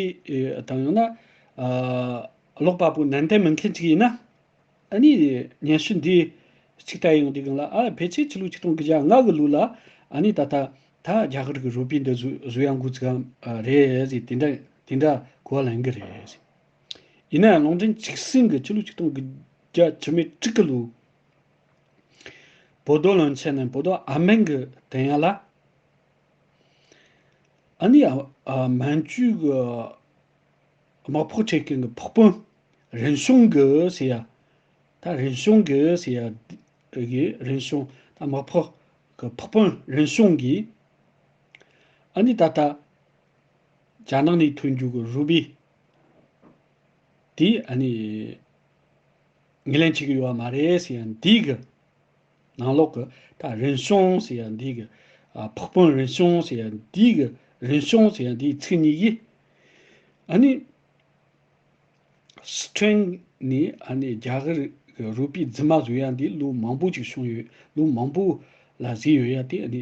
དང་ཡང་ན་ཨ་ཀློག་པ་པོ་ནན་ཏན་མིན་མཁན་ཅིག་ཡིན་ན། ཨ་ནི་སྙན་ཞུ་འདི་གཅིག་ལྟ་ཡོང་དུས་སྒང་ལ་ཨ་ཕལ་ཆེར་ཕྱི་ལོ་ཆིག་སྟོང་དགུ་བརྒྱ་ལྔ་གི་ལོ་ལ་ཨ་ནི་ད་ལྟ་ད་རྒྱ་གར་གྱི་རུ་པི་འདི་བཟོ་བཟོ་ཡང་འགོ་ཚུགས་ཨ་རེད་ཟེར་དེ་འདྲ་དེ་འདྲ་གོ་བ་ལེན་གི་རེད། ཡིན་ན་ཡང་ལུང་འདྲེན་བཅུ་གསུམ་གི་ཕྱི་ལོ་ཆིག་སྟོང་དགུ་བརྒྱ་བཅུ་མེད་དྲུག་གི་ལོ་བོད་རྡོ་བློན་ཆེན་ནས་བོད་རྡོ་ཨ་མན་གི་དེ་ཡང་ལ། ཨ་ནི་ཨ་ཨ་མན་ཇུ་གི་དམག་ཕོགས་ཁྲིད་མཁན་གི་ཕོགས་དཔོན་རིན་ཤོང་གི་ཟེར་ཡ། ད་རིན་ཤོང་གི་ཟེར་ཡ་གི་རིན་ཤོང་ད་དམག་ཕོགས་གི་ཕོགས་དཔོན་རིན་ཤོང་གིས་ཨ་ནི་ད་ལྟ་རྒྱ་ནག་ནས་ཐོན་རྒྱུ་གི་རུ་པི་དེ་ཨ་ནི་ངོས་ལེན་བྱེད་ཀྱི་ཡོད་པ་མ་རེད་ཟེར་ཡ་འདི་གི་ནང་ལོགས་ཀྱི་ད་རིན་ཤོང་ཟེར་ཡ་འདི་གི་ཨ་ཕོགས་དཔོན་རིན་ཤོང་ཟེར་ཡ་འདི་གི་རིན་ཤོང་ཟེར་ཡ་འདིའི་ཚིག་གཉིས་ཀྱིས་ཨ་ནི་སི་ཁྲོན་ནས་ཨ་ནི་རྒྱ་གར་གྱི་རུ་པི་རྫུན་མ་བཟོ་ཡ་འདི་ལོ་མང་པོ་ཅིག་བྱུང་ཡོད། ལོ་མང་པོ་ལ་བཟོས་ཡོད་ཡ་དེ་ཨ་ནི་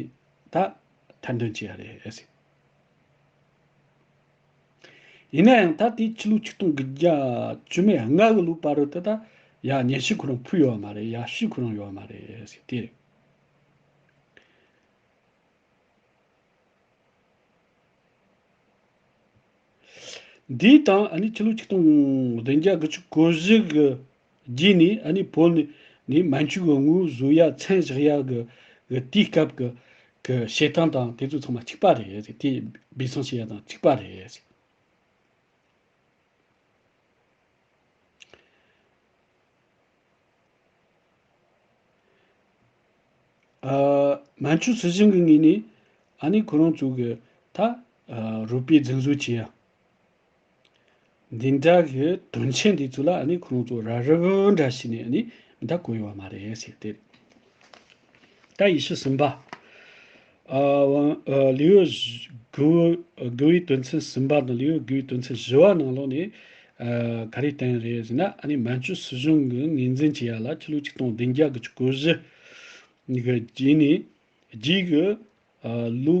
ད་ཐེར་འདོན་བྱེད་ཡ་རེད་ཟེར། ཡིན་ན་ཡང་ད་དེ་ཕྱི་ལོ་ཆིག་སྟོང་དགུ་བརྒྱ་བཅུ་མེད་ལྔ་གི་ལོ་བར་དུ་ད་ཡ་སྙན་ཞུ་ཁོ་རང་ཕུལ་ཡོད་མ་རེད། ཡ་ཞུ་ཁོ་རང་ཡོད་མ་རེད་ཟེར་དེ་རེད། འདི་དང་ཨ་ནི་ཕྱི་ལོ་ཆིག་སྟོང་བདུན་བརྒྱ་དགུ་བཅུ་གོ་བཞི་གི་རྗེས་ནས་ཨ་ནི་བོད་ནས་ནས་མན་ཇུ་གི་དངུལ་བཟོ་ཡ་མཚན་བཞག་ཡ་གི་གི་དེའི་སྐབས་ཀྱི་གི་བྱེད་སྟངས་དང་དེ་ཚོ་ཚང་མ་གཅིག་པ་རེད་ཟེར། དེ་སྦས་གསང་བྱེད་ཡ་དང་གཅིག་པ་རེད་ཟེར། ཨ་མན་ཇུ་སྲིད་གཞུང་གི་ངོས་ནས་ཨ་ནི་ཁོ་རང་ཚོ་གི་ད་ཨ་རུ་པི་རྫུན་བཟོ་བྱེད་ཡ། འདི་འདྲ་གི་དོན་ཆེན་འདི་ཚོ་ལ་ཨ་ནི་ཁོ་རང་ཚོ་ར་རི་བོ་འདྲ་བྱས་ནས་ཨ་ནི་མི་ད་གོ་ཡོད་པ་མ་རེད་ཟེར་ཏེ། ད་ཡེ་ཤུ་གསུམ་པ། ཨ་ཝང་ཨ་ལེའུ་དགུ་དགུ་པའི་དོན་ཚན་གསུམ་པ་དང་ལེའུ་དགུ་པའི་དོན་ཚན་བཞི་པ་ནང་ལོགས་ནས་ཨ་ག་རེ་བསྟན་རེད་ཟེར་ན། ཨ་ནི་མན་ཇུ་སྲིད་གཞུང་གི་ངོས་འཛིན་བྱེད་ཡ་ལ་ཕྱི་ལོ་ཆིག་སྟོང་བདུན་བརྒྱ་དགུ་བཅུ་གོ་བཞི་གི་རྗེས་ནས་རྗེས་ཀྱི་ཨ་ལོ་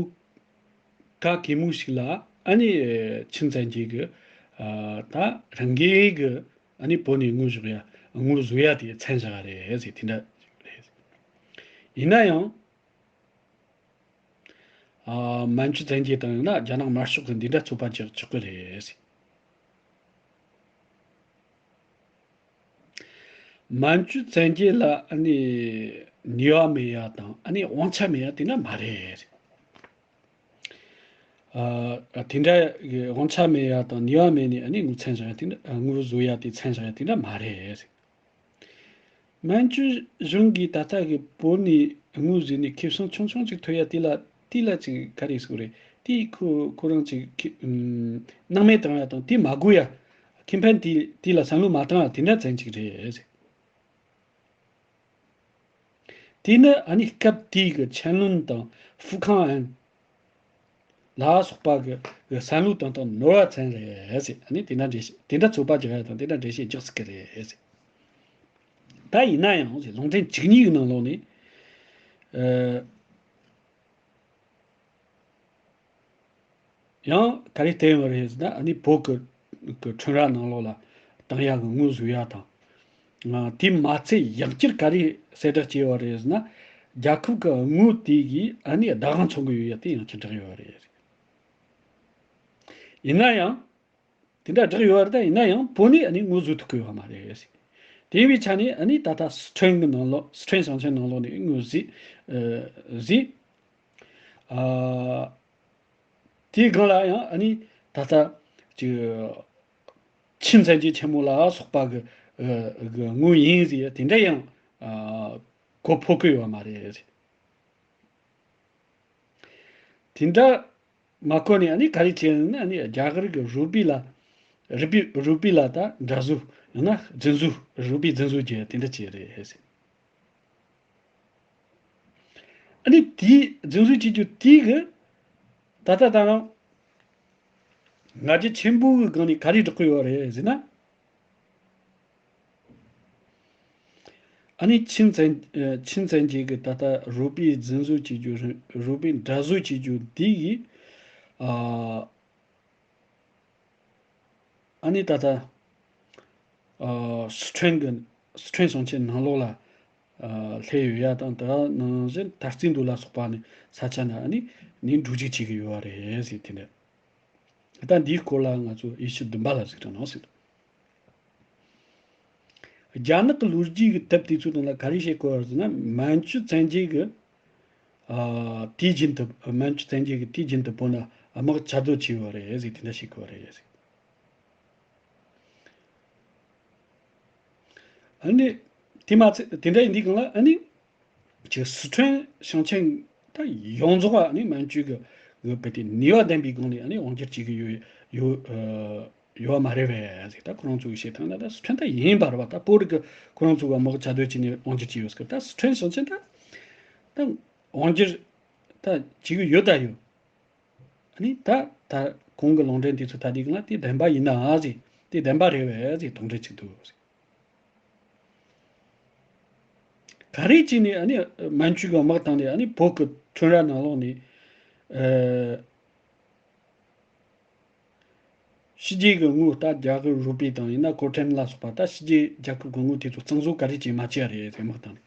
ག་གེ་མོ་ཞིག་ལ་ཨ་ནི་ཨ་ཆིན་ཙན་གྱིས་གི་ཨ་ད་རང་གིས་གི་ཨ་ནི་བོད་ནས་དངུལ་བཞག་ཡ་དངུལ་བཟོ་ཡ་དེ་མཚན་བཞག་རེད་ཟེར་དེ་འདྲ་རེད། ཡིན་ན་ཡང་ཨ་མན་ཇུ་ཙན་གྱི་དང་ཡང་ན་རྒྱ་ནག་དམར་ཤོག་གི་འདི་འདྲ་ཚོད་དཔག་བྱེད་ཆོག་གི་རེད་ཟེར། མན་ཇུ་བཙན་རྒྱལ་ལ་ཨ་ནི་ནུས་པ་མེད་ཡ་དང་ཨ་ནི་དབང་ཆ་མེད་ཡ་དེ་འདྲ་མ་རེད། ཨ་དེ་འདྲ་གི་དབང་ཆ་མེད་ཡ་དང་ནུས་པ་མེད་ནི་ཨ་ནི་དངུལ་མཚན་བཞག་ཡ་དེ་འདྲ་དངུལ་བཟོ་ཡ་དེ་མཚན་བཞག་ཡ་དེ་འདྲ་མ་རེད། མན་ཇུ་གཞུང་གིས་ད་ལྟ་གི་བོད་ནས་དངུལ་བཟོས་ནས་ཁེ་བཟང་ཆུང་ཆུང་ཅིག་ཐོབ་ཡ་དེ་ལ་དེ་ལ་ཅིག་ག་རེ་ཟེར་དགོས་རེད། དེ་ཁོ་ཁོ་རང་ཅིག་ཁེ་ཨུམ་སྣང་མེད་བཏང་ཡ་དང་དེ་མ་དགོས་ཡ། ཁེ་ཕན་དེ་དེ་ལ་བསམ་བློ་མ་བཏང་ཡ་དེ་འདྲ་ཙམ་ཅིག་རེད། དེ་ནི་ཨ་ནི་སྐབས་དེའི་གི་ཆན་ལུན་དང་ཧྥུ་ཁང་ཨན་ལ་སོགས་པ་གི་གི་བསམ་བློ་བཏང་སྟངས་ནོར་བ་ཙམ་རེད་ཟེར། ཨ་ནི་དེ་འདྲ་འགྲེལ་བཤད་དེ་འདྲ་ཚོད་དཔག་རྒྱག་ཡ་དང་དེ་འདྲ་འགྲེལ་བཤད་རྒྱག་སྲིད་ཀྱི་རེད་ཟེར། ད་ཡིན་ན་ཡང་ལུང་འདྲེན་བཅུ་གཉིས་ཀྱི་ནང་ལོགས་ནས། ཨ། ཡང་ག་རེ་བསྟན་ཡོད་རེད་ཟེར་ན། ཨ་ནི་བོད་ཀྱི་གི་ཁྲོམ་ར་ནང་ལོགས་ལ་བཏང་ཡག་གི་དངུལ་བཟོ་ཡག་དང་། ཨ། དེ་མ་ཚད་ཡང་བསྐྱར་ག་རེ་གསལ་བསྒྲགས་བྱས་ཡོད་རེད་ཟེར་ན། རྒྱལ་ཁབ་ཀྱི་དངུལ་དེ་གིས་ཨ་ནི་བདག་དབང་འཚོལ་གི་ཡོད་ཡག་དེ་ཡང་བསྐྱར་བསྒྲགས་ཡོད་རེད། ཡིན་ན་ཡང་། དེ་འདྲ་བསྒྲགས་ཡོད་རེད། ད་ཡིན་ན་ཡང་བོད་ནས་ཨ་ནི་དངུལ་བཟོ་ཐུབ་ཀྱི་ཡོད་མ་རེད། དེ་ཡིན་པའི་ཆ་ནས་ཨ་ནི་ད་ལྟ་སི་ཁྲོན་གྱི་ནང་ལོགས། སི་ཁྲོན་ཞིང་ཆེན་ནང་ལོགས་ནས་དངུལ་བཟོས། ཨ། བཟོས། ཨ། དེའི་སྒང་ལ་ཡང་ཨ་ནི་ད་ལྟ་ཅིག་ཆིན་བཙན་སྐྱེས་ཆེན་མོ་ལ་སོགས་པ་གི། ཨ། གི་དངུལ་ཡིན་ཟེར་དེ་འདྲ་ཡང་། ཨ། གོ་ཕོད་ཀྱི་ཡོད་མ་རེད། དེ་འདྲ་མ་གོ་ནས་ཨ་ནི་ག་རེ་བྱས་ན། ཨ་ནི་རྒྱ་གར་གྱི་རུ་པི་ལ། རུ་པི། རུ་པི་ལ་ད་འདྲ་བཟོ། ཡང་ན་རྫུན་བཟོ། རུ་པི་རྫུན་བཟོ་བྱས་དེ་འདྲ་བྱས་རེད་ཟེར། ཨ་ནི་དེའི་རྫུན་བཟོ་བྱེད་རྒྱུ་དེའི་གི་ད་ལྟ་ད་རུང་ང་རྒྱལ་ཆེན་པོ་གི་སྒང་ནས་ག་རེ་སྒྲོག་གི་ཡོད་རེད་ཟེར་ན། ཨ་ནི་ཆིན་བཙན། ཨ། ཆིན་བཙན་སྐྱེས་ཀྱི་ད་ལྟ་རུ་པི་རྫུན་བཟོ་བྱེད་རྒྱུ། རུ་པི་འདྲ་བཟོ་བྱེད་རྒྱུ་འདི་ཡིས། ཨ། ཨ་ནི་ད་ལྟ། ཨ། སི་ཁྲོན་གྱི། སི་ཁྲོན་ཞིང་ཆེན་ནང་ལོགས་ལ། ཨ། སླེབས་ཡོད་ཡ་དང་། དེ་ནང་བཞིན་དར་རྩེ་མདོ་ལ་སོགས་པ་ནི་ས་ཆ་ན་ཨ་ནི་ནི་འགྲོ་སྐྱོད་བྱེད་ཀྱི་ཡོད་རེད་ཟེར། དེ་འདྲ། ད་འདིའི་སྐོར་ལ་ང་ཚོ་དབྱེ་ཞིབ་བདུན་པ་ལ་གཟིགས་རོགས་གནང་ཟེར། རྒྱ་ནག་གི་ལོ་རྒྱུས་ཀྱི་དེབ་དེ་ཚོའི་ནང་ལ་ག་རེ་བཤད་ཀྱི་ཡོད་ཟེར་ན། མན་ཇུ་བཙན་སྐྱེས་ཀྱི། ཨ། དུས་རྒྱུན་དུ། མན་ཇུ་བཙན་སྐྱེས་ཀྱིས་དུས་རྒྱུན་དུ་བོད་ནང་དམག་རྒྱག་རྒྱུ་བྱས་ཡོད་རེད་ཟེར། དེ་འདྲ་བཤད་ཀྱི་ཡོད་རེད་ཟེར། ཨ་ནི་དེ་མ་ཚད། དེ་འདྲ་ཡིན་དུས་སྒང་ལ་ཨ་ནི་ཅིག་སི་ཁྲོན་ཞིང་ཆེན་ད་ཡོངས་རྫོགས་ཨ་ནི་མན་ཇུ་གི་གི་བོད་དེ་ནུས་པ་ལྡན་པའི་སྒང་ནས་ཨ་ནི་དབང་སྒྱུར་བྱེད་ཀྱི་ཡོད། ཡོད། ཨ། ཡོད་མ་རེད་པས་ཟེར། ད་ཁོ་རང་ཚོ་གི་བཤད་སྟངས་ལ་ད་སི་ཁྲོན་ད་ཡིན་པ་རེད་པ། ད་བོད་རིགས་ཀྱི་ཁོ་རང་ཚོ་གི་དམག་རྒྱག་རྒྱུ་བྱས་ནས་དབང་སྒྱུར་བྱས་ཡོད་ཟེར། ད་སི་ཁྲོན་ཞིང་ཆེན་ད་ད་དབང་སྒྱུར་ད་བྱེད་ཀྱི་ཡོད་ད་ཡོད། ཨ་ནི་ད་ད་གོང་གི་ལུང་འདྲེན་དེ་ཚོ་ད་དེ་གང་ལ་དེ་བདེན་པ་ཡིན་ན་ཨ་ཟེར། དེ་བདེན་པ་རེད་པས་ཟེར། དོགས་འདྲི་ཅིག་འདུག་ཟེར། ག་རེ་བྱས་ནས་ཨ་ནི་མན་ཇུ་གི་དམག་བཏང་ནས་ཨ་ནི་བོད་ཀྱི་ཁྲོམ་ར་ནང་ལོགས་ནས། ཨ། ཕྱི་རྒྱལ་གྱི་དངུལ། ད་རྒྱ་གར་རུ་པི་དང་ཡིན་ན་ཀོ་ཊན་ལ་སོགས་པ། ད་ཕྱི་རྒྱལ་རྒྱལ་ཁབ་ཀྱི་དངུལ་དེ་ཚོ་གཙང་བཟོ་ག་རེ་བྱས་མ་བྱས་རེད་ཟེར། དམག་བཏང་ནས།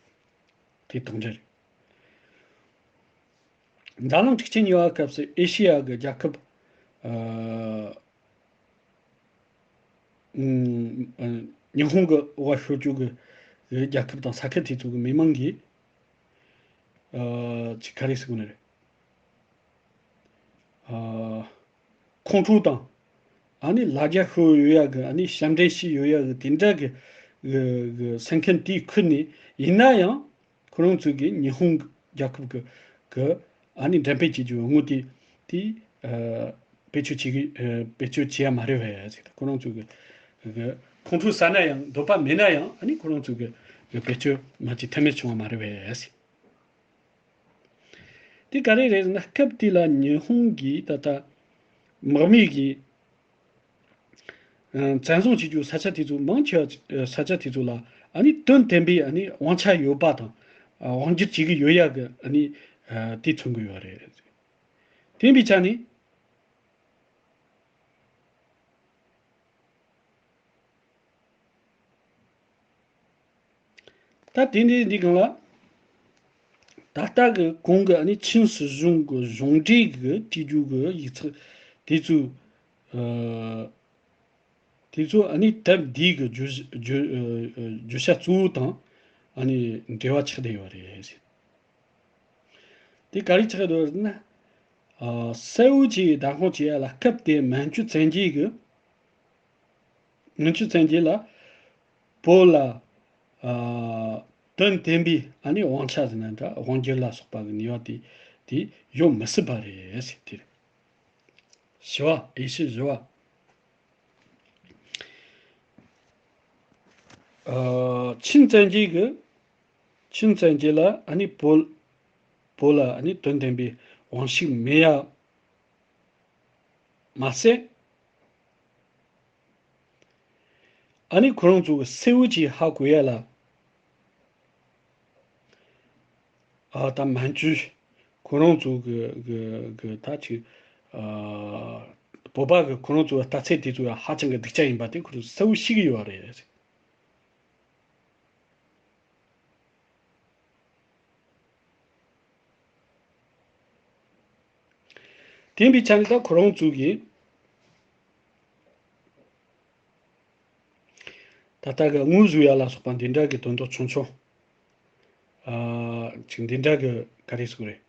དེ་དོགས་འདྲི་རེད། འཛམ་གླིང་འཁྲུག་ཆེན་གཉིས་པའི་སྐབས་སུ་ཨེ་ཤེ་ཡ་གི་རྒྱལ་ཁབ། ཨ། ཨ། ཉི་ཧོང་གི་འོག་ཤོར་རྒྱུ་གི་རྒྱལ་ཁབ་དང་ས་ཁུལ་དེ་ཚོ་གི་མི་མང་གིས། ཨ། ཅིག་ག་རེ་ཟེར་དགོས་ནི་རེད། ཨ། ཁོང་ཁྲོ་དང་། ཨ་ནི་ལ་རྒྱ་ཤོར་ཡོད་ཡ་གི། ཨ་ནི་ཞབས་འདྲེན་བྱས་ཡོད་ཡ་གི་དེ་འདྲ་གི་གི་གི་སེམས་ཁམས་དེའི་ཁུལ་ནས་ཡིན་ན་ཡང་། ཁོ་རང་ཚོས་ཀྱིས་ཉི་ཧོང་རྒྱལ་ཁབ་ཀྱི་གི་ཨ་ནི་འགྲེམས་སྤེལ་བྱེད་རྒྱུའི་དངུལ་དེ་དེ་ཨ་བེད་སྤྱོད་བྱེད་ཀྱི། ཨ་བེད་སྤྱོད་བྱེད་ཡ་མ་རེད་པས་ཟེར། ཁོ་རང་ཚོས་ཀྱི་གི་ཁོང་ཁྲོ་ཟ་ན་ཡང་། འདོད་པ་མེད་ན་ཡང་། ཨ་ནི་ཁོ་རང་ཚོས་ཀྱི་གི་བེད་སྤྱོད་མ་བྱེད་ཐབས་མེད་བྱུང་བ་མ་རེད་པས་ཟེར། དེ་ག་རེ་རེད་ཟེར་ན། སྐབས་དེ་ལ་ཉི་ཧོང་གིས་ད་ལྟ་དམག་མི་གི་ཨ་བཙན་བཟུང་བྱེད་རྒྱུ་ས་ཆ་དེ་ཚོ་མང་ཆེ་བ། ཨ་ས་ཆ་དེ་ཚོ་ལ་ཨ་ནི་དོན་ལྡན་པའི་ཨ་ནི་དབང་ཆ་ཡོད་པ་དང་། ཨ་དབང་སྒྱུར་བྱེད་ཀྱི་ཡོད་ཡ་གི་ཨ་ནི་ཨ་དེ་མཚོན་གྱི་ཡོད་རེད། དེ་ཡིན་པའི་ཆ་ནས། ད་དེ་ནས་འདི་གང་ལ། ད་ལྟ་གི་གོང་གི་ཨ་ནི་ཆིན་སྲིད་གཞུང་གི་གཞུང་འབྲེལ་གི་བྲིས་རྒྱུ་གི་ཡིག་ཚགས་དེ་ཚོའི་ཨ་དེ་ཚོ་ཨ་ནི་དེབ་འདིའི་གི་བརྗོད་བརྗོད་ཨ་བརྗོད་བྱ་གཙོ་བོ་དང་ཨ་ནི་འབྲེལ་བ་ཆགས་བསྡད་ཡོད་རེད། དེ་ག་རེ་ཆགས་བསྡད་ཡོད་རེད་ན། ཨ་གསལ་བོ་བྱས་བདག་དབང་བྱེད་ཡ་ལ། སྐབས་དེ་མན་ཇུ་བཙན་རྒྱལ་གི་མན་ཇུ་བཙན་རྒྱལ་ལ་བོད་ལ་ཨ་དོན་ལྡན་པའི་ཨ་ནི་དབང་ཆ་ཟེར་ན་འདྲ། དབང་སྒྱུར་ལ་སོགས་པ་གི་ནུས་པ་དེ་དེ་ཡོད་མི་སྲིད་པ་རེད་ཟེར། དེ་རེད། བཞི་པ། དབྱེ་ཞིབ་བཞི་པ། ཨ་ཆིན་བཙན་རྒྱལ་གི་ཆིན་བཙན་རྒྱལ་ལ་ཨ་ནི་བོད་བོད་ལ་ཨ་ནི་དོན་ལྡན་པའི་དབང་ཤུགས་མེད་ཡ་མ་ཟད། ཨ་ནི་ཁོ་རང་ཚོ་གི་གསལ་བོ་བྱས་ཧ་གོ་ཡ་ལ། ཨ་ད་མན་ཇུ་ཁོ་རང་ཚོ་གི་གི་གི་ད་ཅིག་ཨ་བོད་པ་གི་ཁོ་རང་ཚོ་ལྟ་ཚུལ་དེ་ཚོ་ཧ་ཅང་གི་སྡུག་ཅག་ཡིན་པ་དེ་ཁོ་ཚོ་གསལ་བོ་ཤེས་ཀྱི་ཡོད་རེད། དེ་ཡིན་པའི་ཆ་ནས་ད་ཁོ་རང་ཚོ་གིས་ད་ལྟ་གི་དངུལ་བཟོ་ཡ་ལ་སོགས་པ་འདི་འདྲ་གི་དོན་དག་ཆུང་ཆུང་ཨ་ཅིག་འདི་འདྲ་གི་ག་རེ་ཟེར་དགོས་རེད།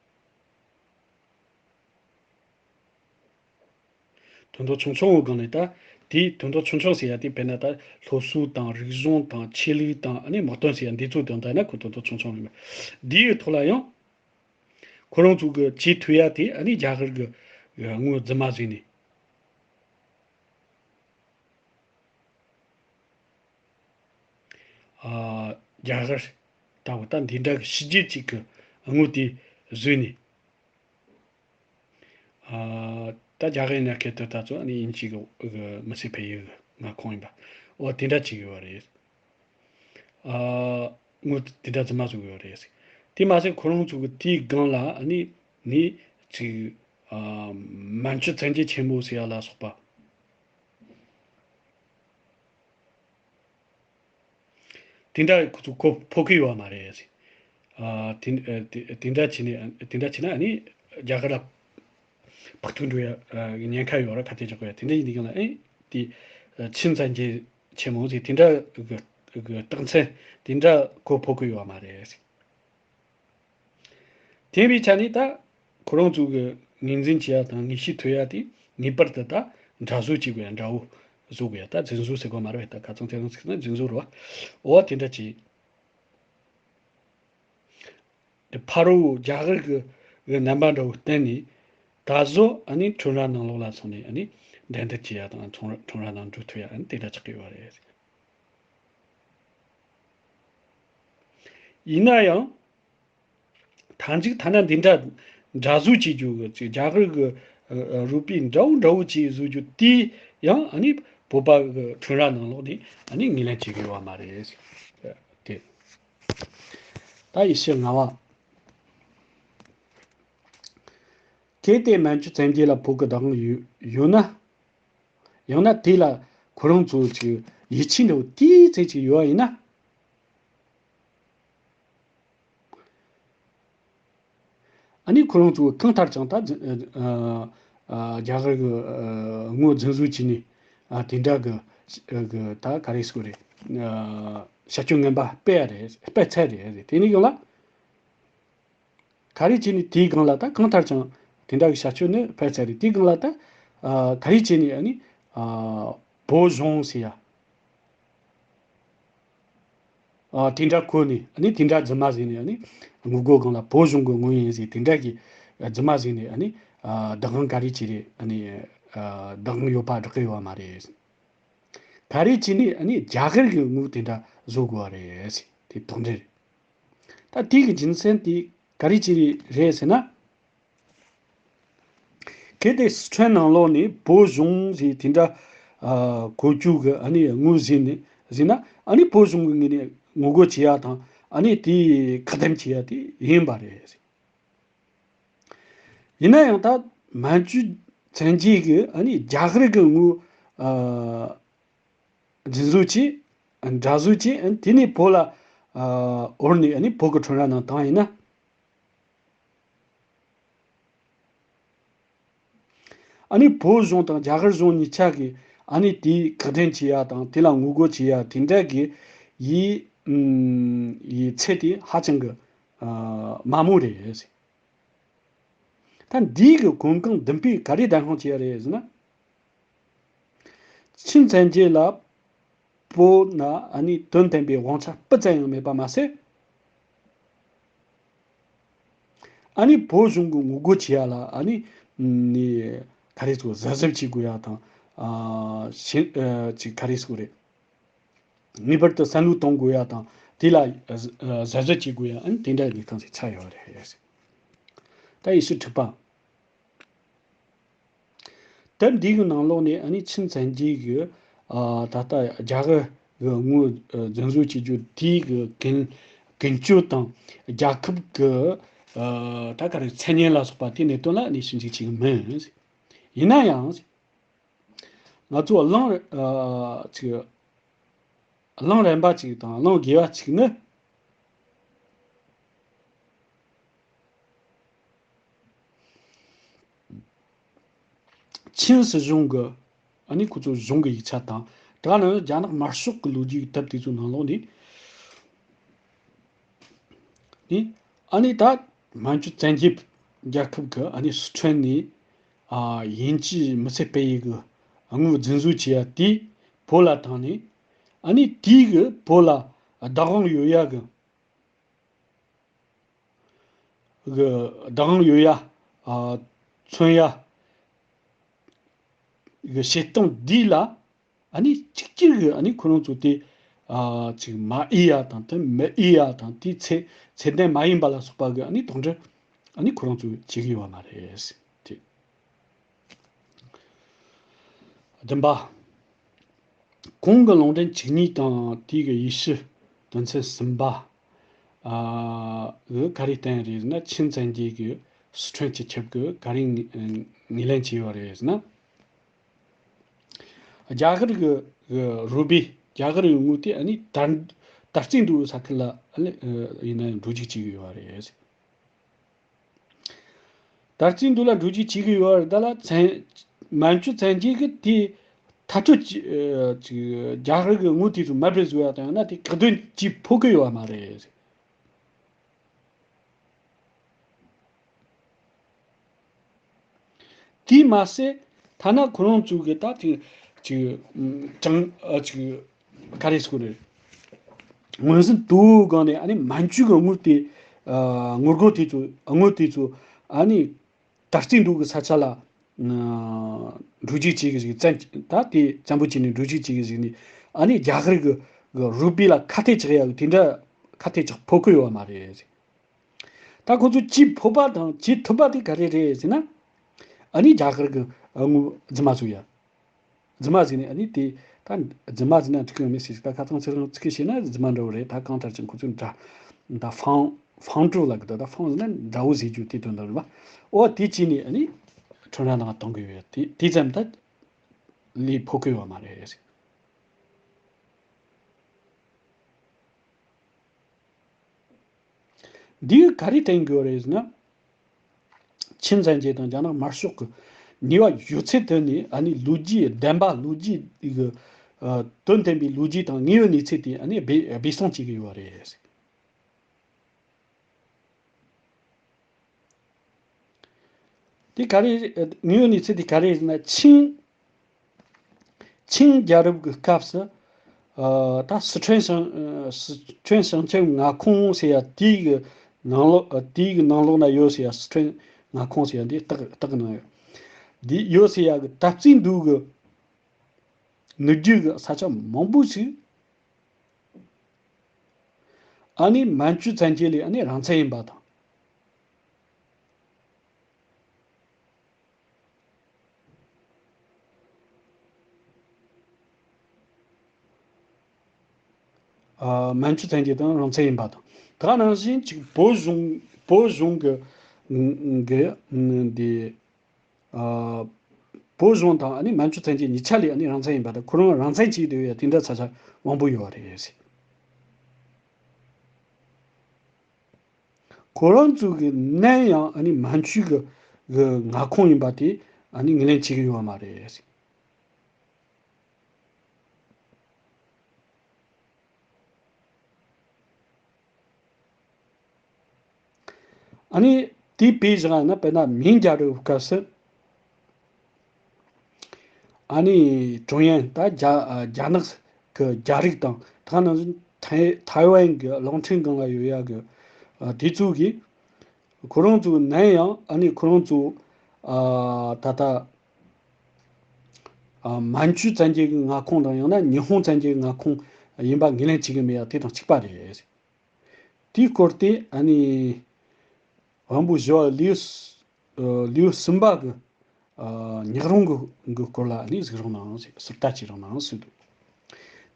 དོན་དག་ཆུང་ཆུང་བོ་སྒང་ནས་ད་དེའི་དོན་དག་ཆུང་ཆུང་ཟེར་ཡ་དེ་དཔེར་ན་ད་སློབ་གསོ་དང་རིག་གཞུང་དང་ཆོས་ལུགས་དང་ཨ་ནི་དམག་དོན་ཟེར་ཡ་འདི་ཚོ་དང་ལྡན་ན་ཁོ་དོན་དག་ཆུང་ཆུང་རེད། འདི་ཡི་ཐོག་ལ་ཡང་ཁོ་རང་ཚོ་གི་བྱེད་ཐུབ་ཡ་དེ་ཨ་ནི་རྒྱ་གར་གི་དངུལ་རྫུན་མ་བཟོས་ནས། ཨ་རྒྱ་གར་ལྟ་བུ་ད་འདི་འདྲ་གི་ཕྱི་རྒྱལ་ཅིག་གི་དངུལ་དེ་བཟོས་ནས། ཨ་ད་རྒྱ་གར་ཡིན་ན་སྐད་དོད་ད་ཚོ་ཨ་ནི་དབྱིན་ཇི་གི་གི་མི་སེར་ཕལ་ཡུལ་གི་མངའ་ཁོངས་ཡིན་པ། འོ་དེ་འདྲ་བྱེད་གི་ཡོད་རེད། ཨ་དངུལ་དེ་འདྲ་རྫུན་མ་བཟོ་གི་ཡོད་རེད། དེ་མ་ཟད་ཁོ་རང་ཚོ་གི་དེའི་སྒང་ལ་ཨ་ནི་ནི་ཅིག་ཨ་མན་ཇུ་བཙན་རྒྱལ་ཆེན་མོ་ཟེར་ཡ་ལ་སོགས་པ། དེ་འདྲ་ཁོ་ཚོ་གོ་ཕོད་ཀྱི་ཡོད་མ་རེད། ཨ་དེ་ཨ་དེ་དེ་འདྲ་བྱས་ནས་དེ་འདྲ་བྱས་ན་ཨ་ནི་རྒྱ་གར་ལ་ཕོག་ཐུག་འགྲོ་ཡ་ཨ་ཉེན་ཁ་ཡོད་ར་ཁ་གཏད་གཅོག་གི་ཡ་དེ་འདྲ་ཡིན་དུས་སྒང་ལ་ཨེ་དེ་ཨ་ཆིན་བཙན་རྒྱལ་ཆེན་མོ་ཟེར་དེ་འདྲ་གི་གི་རྟགས་མཚན་དེ་འདྲ་གོ་ཕོད་ཀྱི་ཡོད་མ་རེད། དེ་བའི་ཆ་ནས་ད་ཁོ་རང་ཚོ་གི་ངོས་འཛིན་བྱེད་ཡ་དང་ངེས་ཤེས་ཐོབ་ཡ་དེ་ངེས་པར་དུ་ད་འདྲ་བཟོ་བྱེད་དགོས་ཡ། འདྲ་བོ་བཟོ་དགོས་ཡ། ད་རྫུན་བཟོ་ཟེར་དགོས་མ་རེད་པས། ད་ཁ་ཚང་ཚེ་རིང་ཟེར་ན་རྫུན་བཟོ་རེད་པ། འོ་དེ་འདྲ་བྱེད། དེ་ཕ་རོལ་རྒྱ་གར་གི་གི་རྣམ་པ་འདྲ་བོ་བསྟན་ནས་ད་གཟོད་ཨ་ནི་ཁྲོམ་ར་ནང་ལོགས་ལ་སོང་ནས་ཨ་ནི་འགྲན་བསྡུར་བྱེད་ཡ་དང་ཁྲོམ་ར་ཁྲོམ་ར་ནང་འགྲོ་ཐུབ་ཡ་ཨ་ནི་དེ་འདྲ་ཆགས་ཀྱི་ཡོད་རེད། ཡིན་ན་ཡང་། མཐའ་མཇུག་ཐ་ན་འདི་འདྲ་འདྲ་བཟོ་བྱེད་རྒྱུ་གི་ཅིག་རྒྱ་གར་གི་ཨ་ཨ་རུ་པི་འདྲ་བོ་འདྲ་བོ་ཅིག་བཟོ་རྒྱུ་དེ་ཡང་ཨ་ནི་བོད་པ་གི་ཁྲོམ་ར་ནང་ལོགས་ནས་ཨ་ནི་ངོས་ལེན་བྱེད་ཀྱི་ཡོད་པ་མ་རེད། དེ་ད་ཡེ་ཤུ་ལྔ་པ། གལ་ཏེ་མན་ཇུ་བཙན་རྒྱལ་ལ་བོད་ཀྱི་བདག་དབང་ཡོད་ཡོད་ན། ཡང་ན་དེ་ལ་ཁོ་རང་ཚོ་ཅིག་ཡིད་ཆེས་འདྲ་བོ་ཏོག་ཙམ་ཅིག་ཡོད་པ་ཡིན་ན། ཨ་ནི་ཁོ་རང་ཚོ་གང་ལྟར་ཀྱང་ད་རྫུན་ཨ་ཨ་རྒྱ་གར་གི་ཨ་དངུལ་རྫུན་བཟོ་བྱས་ནས་ཨ་དེ་འདྲ་གི་གི་ད་ག་རེ་ཟེར་དགོས་རེད། ཨ་བྱ་སྤྱོད་ངན་པ་སྤེལ་ཡ་རེད། སྤེལ་ཚར་རེད། དེ་ནས་ཡང་ལ། ག་རེ་བྱས་ནས་དེའི་སྒང་ལ་ད་གང་ལྟར་ཀྱང་དེ་འདྲ་གི་བྱ་སྤྱོད་ནི་སྤེལ་ཚར་རེད། དེའི་སྒང་ལ་ད་ཨ་ག་རེ་བྱས་ནས་ཨ་ནི་ཨ་བོད་གཞུང་ཟེར་ཡ། ཨ་དེ་འདྲ་བཀོད་ནས་ཨ་ནི་དེ་འདྲ་རྫུན་མ་བཟོས་ནས་ཨ་ནི་དངུལ་སྒོར་སྒང་ལ་བོད་གཞུང་གི་དངུལ་ཡིན་ཟེར་དེ་འདྲ་གི་རྫུན་མ་བཟོས་ནས་ཨ་ནི་ཨ་བདག་དབང་ག་རེ་བྱས་རེད། ཨ་ནི་ཨ་བདག་དབང་ཡོད་པ་བསྒྲག་གི་ཡོད་པ་མ་རེད། ག་རེ་བྱས་ནས་ཨ་ནི་རྒྱ་གར་གི་དངུལ་དེ་འདྲ་བཟོ་དགོས་པ་རེད་ཟེར་དེ་དོགས་འདྲི་རེད། ད་དེ་གི་རྒྱུ་མཚན་དེ་ག་རེ་བྱས་རེད་ཟེར་ན། གལ་ཏེ་སི་ཁྲོན་ནང་ལོགས་ནས་བོད་གཞུང་ཟེར་དེ་འདྲ་ཨ་བཀོལ་སྤྱོད་ཀྱི་ཨ་ནི་དངུལ་ཟིན་ནས་ཟིན་ན་ཨ་ནི་བོད་གཞུང་གི་ངོས་ནས་ངོ་རྒོལ་བྱེད་ཡ་དང་ཨ་ནི་དེ་ཁ་འདེམས་བྱེད་ཡ་དེ་ཡིན་པ་རེད། ཡིན་ན་ཡང་ད་མན་ཇུ་བཙན་རྒྱལ་གྱི་ཨ་ནི་རྒྱ་གར་གྱི་དངུལ་ཨ་རྫུན་བཟོ་བྱས་འདྲ་བཟོ་བྱས་ཨ་ནི་དེ་ནས་བོད་ལ་ཨ་འོར་ནས་ཨ་ནི་བོད་ཀྱི་ཁྲོམ་ར་ནང་བཏང་ཡིན་ན། ཨ་ནི་བོད་གཞུང་དང་རྒྱ་གར་གཞུང་གཉིས་ཆ་གིས་ཨ་ནི་དེའི་ཁ་འདེམས་བྱེད་ཡ་དང་དེ་ལ་ངོ་རྒོལ་བྱེད་ཡ་དེ་འདྲ་གི་ཡི་ཨམ་ཡི་ཚད་དེ་ཧ་ཅང་གི་ཨ་དམའ་མོ་རེད། ད་འདིའི་གི་གོམ་གང་མདུན་སྤོས་ག་རེ་བདམས་ཁང་བྱེད་ཡ་རེད་ཟེར་ན། ཆིན་བཙན་རྒྱལ་ལ་བོད་ན་ཨ་ནི་དོན་ལྡན་པའི་དབང་ཆ་སྤུ་ཙམ་ཡང་མེད་པ་མ་ཟད། ཨ་ནི་བོད་གཞུང་གི་ངོ་རྒོལ་བྱེད་ཡ་ལ་ཨ་ནི་ནི་ག་རེ་ཟེར་གཟབ་གཟབ་བྱེད་དགོས་ཡ་དང་ཨ་ཞེ་ཨ་ཅིག་ག་རེ་ཟེར་དགོས་རེད། ངེས་པར་དུ་བསམ་བློ་གཏོང་དགོས་ཡ་དང་དེ་ལ་གཟབ་གཟབ་བྱེད་དགོས་ཡ་ཨ་ནི་དེ་འདྲ་གནས་སྟངས་ཤིག་ཆགས་ཡོད་རེད། ད་ཡེ་ཤུ་དྲུག་པ། དེབ་འདི་གི་ནང་ལོགས་ནས་ཨ་ནི་ཆིན་བཙན་རྒྱལ་གྱི་ཨ་ད་ལྟ་རྒྱ་གར་གྱི་དངུལ་རྫུན་བཟོ་བྱེད་རྒྱུ་དེའི་གི་ཀུན་ཀུན་སྤྱོད་དང་རྒྱལ་ཁབ་ཀྱི་ ད་ག་རེ་མཚན་སྙན་ལ་སོགས་པ་དེའི་གནད་དོན་ལ་ནི་ཞིབ་འཇུག་བྱེད་ཀྱི་མིན། ཡིན་ན་ཡང་། ང་ཚོ་གླེང་ཨ་ཅིག་གླེང་རན་པ་ཅིག་དང་གླེང་དགོས་པ་ཅིག་ནི། ཆིན་སྲིད་གཞུང་གི་ཨ་ནི་ཁོ་ཚོ་གཞུང་གི་ཡིག་ཆ་དང་། དེ་ག་ནང་རྒྱ་ནག་དམར་ཤོག་གི་ལོ་རྒྱུས་ཀྱི་དེབ་དེ་ཚོའི་ནང་ལོགས་ནས་ནི། ཨ་ནི་ད་མན་ཇུ་བཙན་རྒྱལ་རྒྱལ་ཁབ་ཀྱི་ཨ་ནི་སི་ཁྲོན་ནས་ཨ་དབྱིན་ཇིའི་མི་སེར་སྤེལ་ཡུལ་གྱི་དངུལ་རྫུན་བཟོ་བྱས་ཡ་དེ་བོད་ལ་བཏང་ནས། ཨ་ནི་དེའི་གི་བོད་ལ་བདག་དབང་ཡོད་ཡ་གི་གི་བདག་དབང་ཡོད་ཡ། ཨ་མཚོན་ཡ་གི་བྱེད་སྟངས་འདི་ལ། ཨ་ནི་གཅིག་གྱུར་གྱི་ཨ་ནི་ཁོ་རང་ཚོ་དེ་ཨ་ཅིག་མ་ཨེ་ཡ་དང་དེ་མི་ཨེ་ཡ་དང་དེ་ཚད་ཚད་ལྡན་མ་ཡིན་པ་ལ་སོགས་པ་གི་ཨ་ནི་དོགས་འདྲི་ཨ་ནི་ཁོ་རང་ཚོས་བྱེད་ཀྱི་ཡོད་པ་མ་རེད། དེ་བདུན་པ། གོང་གི་ལུང་འདྲེན་བཅུ་གཉིས་དང་དེའི་གི་ཡེ་ཤུ་དོན་ཚན་གསུམ་པ་ཨ་གི་ག་རེ་བསྟན་རེད་ཟེར་ན། ཆིན་བཙན་རྒྱལ་གི་སི་ཁྲོན་སྤྱི་ཁྱབ་ཀྱི་ག་རེ་ངོས་ལེན་བྱས་ཡོད་རེད་ཟེར་ན། རྒྱ་གར་གྱི་རུ་པི། རྒྱ་གར་གྱི་དངུལ་དེ་ཨ་ནི་དར་དར་རྩིས་འདུག་ས་ཁུལ་ལ་ཨ་ནི་ཡིན་ན་འགྲོ་རྒྱུག་བྱེད་ཀྱི་ཡོད་རེད། དར་རྩིས་འདུག་ལ་འགྲོ་རྒྱུག་བྱེད་ཀྱི་ཡོད་རེད། ད་ལ་བཙན་མན་ཇུ་བཙན་རྒྱལ་གྱིས་དེ་མཐར་སྐྲོད་ཅིག་ཅིག་རྒྱ་གར་གྱི་དངུལ་དེ་ཚོ་མར་སྤེལ་བཟོ་ཡ་དང་ཡང་ན་དེ་བཀག་སྡོམ་ཅིག་ཕོག་གི་ཡོད་པ་མ་རེད། དེས་མ་ཟད། ཐ་ན་ཁོ་རང་ཚོ་གི་ད་ཅིག་ཅིག་ཀྲང་ཨ་ཅིག་ག་རེ་ཟེར་དགོས་རེད། ངོས་འཛིན་དུ་སྒང་ནས་ཨ་ནི་མན་ཇུ་གི་དངུལ་དེ་ཨ་དངུལ་སྒོར་དེ་ཚོ་དངུལ་དེ་ཚོ་ཨ་ནི་དར་རྩིས་འདུག་གི་ས་ཆ་ལ་འགྲོ་རྒྱུག་བྱེད་ཀྱི་ཞིག་བཙན་ད་དེ་བཙན་པོ་བྱས་ནས་འགྲོ་རྒྱུག་བྱེད་ཀྱི་ཞིག་ནས། ཨ་ནི་རྒྱ་གར་གི་གི་རུ་པི་ལ་ཁ་གཏད་གཅོག་ཡ་གི་དེ་འདྲ་ཁ་གཏད་གཅོག་ཕོག་གི་ཡོད་པ་མ་རེད། ད་ཁོ་ཚོ་བྱེད་ཕོད་པ་དང་བྱེད་ཐུབ་པ་དེ་ག་རེ་རེད་ཟེར་ན། ཨ་ནི་རྒྱ་གར་གི་དངུལ་རྫུན་མ་བཟོ་ཡ། རྫུན་མ་ཟིག་ནི་ཨ་ནི་དེ་ད་རྫུན་མ་ཟིག་ན་འགྲིག་གི་མེད་ཟེར། ད་ཁ་ཚང་ཚིག་རང་ཚིག་བཤད་ན་རྫུན་མ་འདྲ་བོ་རེད། ད་གང་ལྟར་ཀྱང་ཁོ་ཚོས་འདྲ་ད་ཕང་ཕང་ཀྲུའུ་ལ་གི་ད་ད་ཕང་ཟིག་ན་འདྲ་བོ་ཟེར་རྒྱུ་དེ་དོན་དག་རེད་པ། འོ་དེ་བྱས་ནས་ཨ་ནི་ཁྲོམ་ར་ནང་གཏོང་གི་ཡོད། དེ་དེ་ཙམ་ད་ལས་ཕོད་གི་ཡོད་མ་རེད། འདིས་ག་རེ་བསྟན་དགོས་རེད་ཟེར་ན། ཆིན་བཙན་རྒྱལ་དང་རྒྱ་ནག་དམར་ཤོག་གི་ནུས་པ་ཡོད་ཚད་དོན་ནས་ཨ་ནི་ལོ་རྒྱུས་བདེན་པ་ལོ་རྒྱུས་ཀྱི་ཨ་དོན་བདེན་པའི་ལོ་རྒྱུས་དང་དངོས་ཡོད་གནས་ཚུལ་དེ་ཨ་ནི་སྦས་སྦས་གསང་བྱེད་ཀྱི་ཡོད་རེད། དེ་ག་རེ་དངོས་ཡོད་གནས་ཚུལ་དེ་ག་རེ་ཟེར་ན། ཆིན་ཆིན་རྒྱལ་རབས་ཀྱི་སྐབས་སུ་ཨ་ད་སི་ཁྲོན་ཞིང་ཨ་སི་ཁྲོན་ཞིང་ཆེན་མངའ་ཁོངས་ཟེར་ཡ་དེའི་གི་ནང་ལོགས་ཨ་དེའི་གི་ནང་ལོགས་ན་ཡོད་ཟེར་ཡ། སི་ཁྲོན་མངའ་ཁོངས་ཟེར་ཡ་འདི་སྟག་སྟག་གི་ནང་ཡོད། འདི་ཡོད་ཟེར་ཡ་གི་དར་རྩིས་འདུག་གི་ནུབ་རྒྱུད་གི་ས་ཆ་མང་པོ་ཞིག་ཨ་ནི་མན་ཇུ་བཙན་རྒྱལ་ལས་ཨ་ནི་རང་བཙན་ཡིན་པ་དང་། ཨ་མན་ཇུ་བཙན་རྒྱལ་དང་རང་བཙན་ཡིན་པ་དང་། དེ་ག་ནང་བཞིན་ཅིག་བོད་གཞུང་བོད་གཞུང་གི་གི་འདི་ཨ་བོད་གཞུང་དང་ཨ་ནི་མན་ཇུ་བཙན་རྒྱལ་གཉིས་ཆ་ལས་ཨ་ནི་རང་བཙན་ཡིན་པ་དང་། ཁོ་རང་རང་བཙན་བྱས་བསྡད་ཡོད་དེ་འདྲ་ས་ཆ་མང་པོ་ཡོད་རེད། ཁོ་རང་ཚོ་གི་ནམ་ཡང་ཨ་ནི་མན་ཇུ་གི་གི་མངའ་ཁོངས་ཡིན་པ་དེ་ཨ་ནི་ངོས་ལེན་བྱེད་ཀྱི་ཡོད་པ་མ་རེད། ཨ་ནི་དེའི་དཔེ་བཞག་ན། དཔེར་ན་མིང་རྒྱལ་རབས་སྐབས་སུ། ཨ་ནི་ཀྲུང་དབྱང་ད་རྒྱ་རྒྱ་ནག་གི་རྒྱ་རིགས་དང་། ད་ནང་བཞིན་ཐའེ་ཐའེ་ཝན་གྱི་གླིང་ཕྲན་སྒང་ལ་ཡོད་ཡ་གི་ཨ་དེ་ཚོ་གིས་ཁོ་རང་ཚོ་ནམ་ཡང་ཨ་ནི་ཁོ་རང་ཚོ་ཨ་ད་ལྟ་ཨ་མན་ཇུ་བཙན་རྒྱལ་གྱི་མངའ་ཁོངས་དང་ཡང་ན་ཉི་ཧོང་བཙན་རྒྱལ་གྱི་མངའ་ཁོངས་ཡིན་པ་ངོས་ལེན་བྱེད་ཀྱི་མེད་ཡ་དེ་དང་གཅིག་པ་རེད། དེའི་སྐོར་དེ་ཨ་ནི་དབང་པོ་ཞི་བ་ལེའུ་ལེའུ་གསུམ་པ་གི་ཉག་རོང་གི་གི་སྐོར་ལ་ཨ་ནི་གཟིགས་རོགས་གནང་ཟེར། ཟུར་ལྟ་བྱེད་རོགས་གནང་ཟེར་འདུག་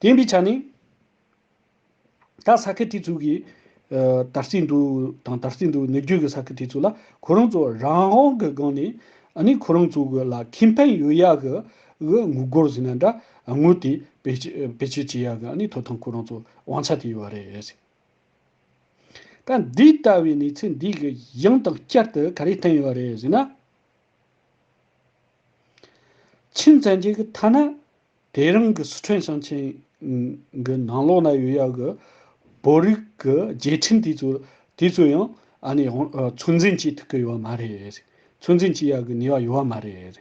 དེ་ཡིན་པའི་ཆ་ནས་ད་ས་ཁུལ་དེ་ཚོ་གི་ ཨ་དར་རྩེ་མདོ་དང་དར་རྩེ་མདོ་ནུབ་རྒྱུད་ཀྱི་ས་ཁུལ་དེ་ཚོ་ལ་ཁོ་རང་ཚོ་རང་དབང་གི་སྒང་ནས་ཨ་ནི་ཁོ་རང་ཚོ་གི་ལ་ཁེ་ཕན་ཡོད་ཡ་གི་གི་དངུལ་སྒོར་ཟེར་ན་འདྲ་དངུལ་དེ་བེད་སྤྱོད་བེད་སྤྱོད་བྱེད་ཡ་གི་ཨ་ནི་ཐོབ་ཐང་ཁོ་རང་ཚོ་དབང་ཆ་དེ་ཡོད་པ་རེད། ད་འདི་ལྟ་བུའི་གནས་ཚུལ་འདི་གི་ཡང་དང་བསྐྱར་དུ་ག་རེ་བསྟན་ཡོད་པ་རེད་ཟེར་ན། ཆིན་བཙན་རྒྱལ་གྱི་ཐ་ན་དེ་རིང་གི་སི་ཁྲོན་ཞིང་ཆེན་གྱི་ནང་ལོགས་ན་ཡོད་ཡ་གི་བོད་རིགས་ཀྱི་རྒྱལ་ཕྲན་དེ་ཚོ་དེ་ཚོ་ཡང་ཨ་ནི་ཨ་ཚོད་འཛིན་བྱེད་ཐུབ་ཀྱི་ཡོད་པ་མ་རེད། ཚོད་འཛིན་བྱེད་ཡ་གི་ནུས་པ་ཡོད་པ་མ་རེད།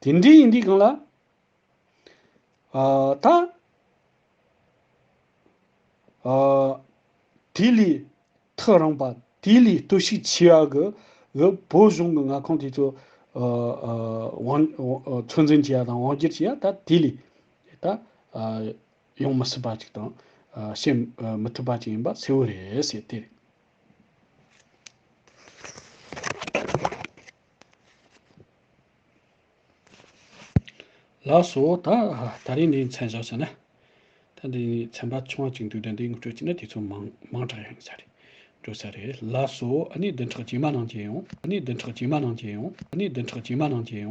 དེ་འདྲའི་ཡིན་དུས་སྒང་ལ། ཨ་ད། ཨ་དེ་ལས་ཐག་རིང་པ་དེ་ལས་སྟོབས་ཤུགས་ཆེ་བ་གི་གི་བོད་གཞུང་གི་མངའ་ཁོངས་དེ་ཚོ་ཨ་ཨ་དབང་ཨ་ཚོད་འཛིན་བྱེད་ཡ་དང་དབང་སྒྱུར་བྱེད་ཡ་ད་དེ་ལས་ད་ཨ་ཡོང་མི་སྲིད་པ་ཅིག་དང་ཨ་བྱེད་ཨ་མི་ཐུབ་པ་ཅིག་ཡིན་པ་གསལ་བོ་རེད་ཟེར་དེ་རེད། ལགས་སོ། ད་ད་རིང་འདི་མཚན་བཞག་ཟེར་ན། ད་འདི་ཚན་པ་ཆུང་བ་ཅིག་འདུག་ད་འདི་ངོ་སྤྲོད་བྱས་ན་དུས་ཚོད་མང་མང་དྲགས་ཡོང་ས་རེད། འགྲོ་ས་རེད། ལགས་སོ། ཨ་ནི་བདུན་ཕྲག་རྗེས་མ་ནང་མཇལ་ཡོང་། ཨ་ནི་བདུན་ཕྲག་རྗེས་མ་ནང་མཇལ་ཡོང་། ཨ་ནི་བདུན་ཕྲག་རྗེས་མ་ནང་མཇལ་ཡོང་།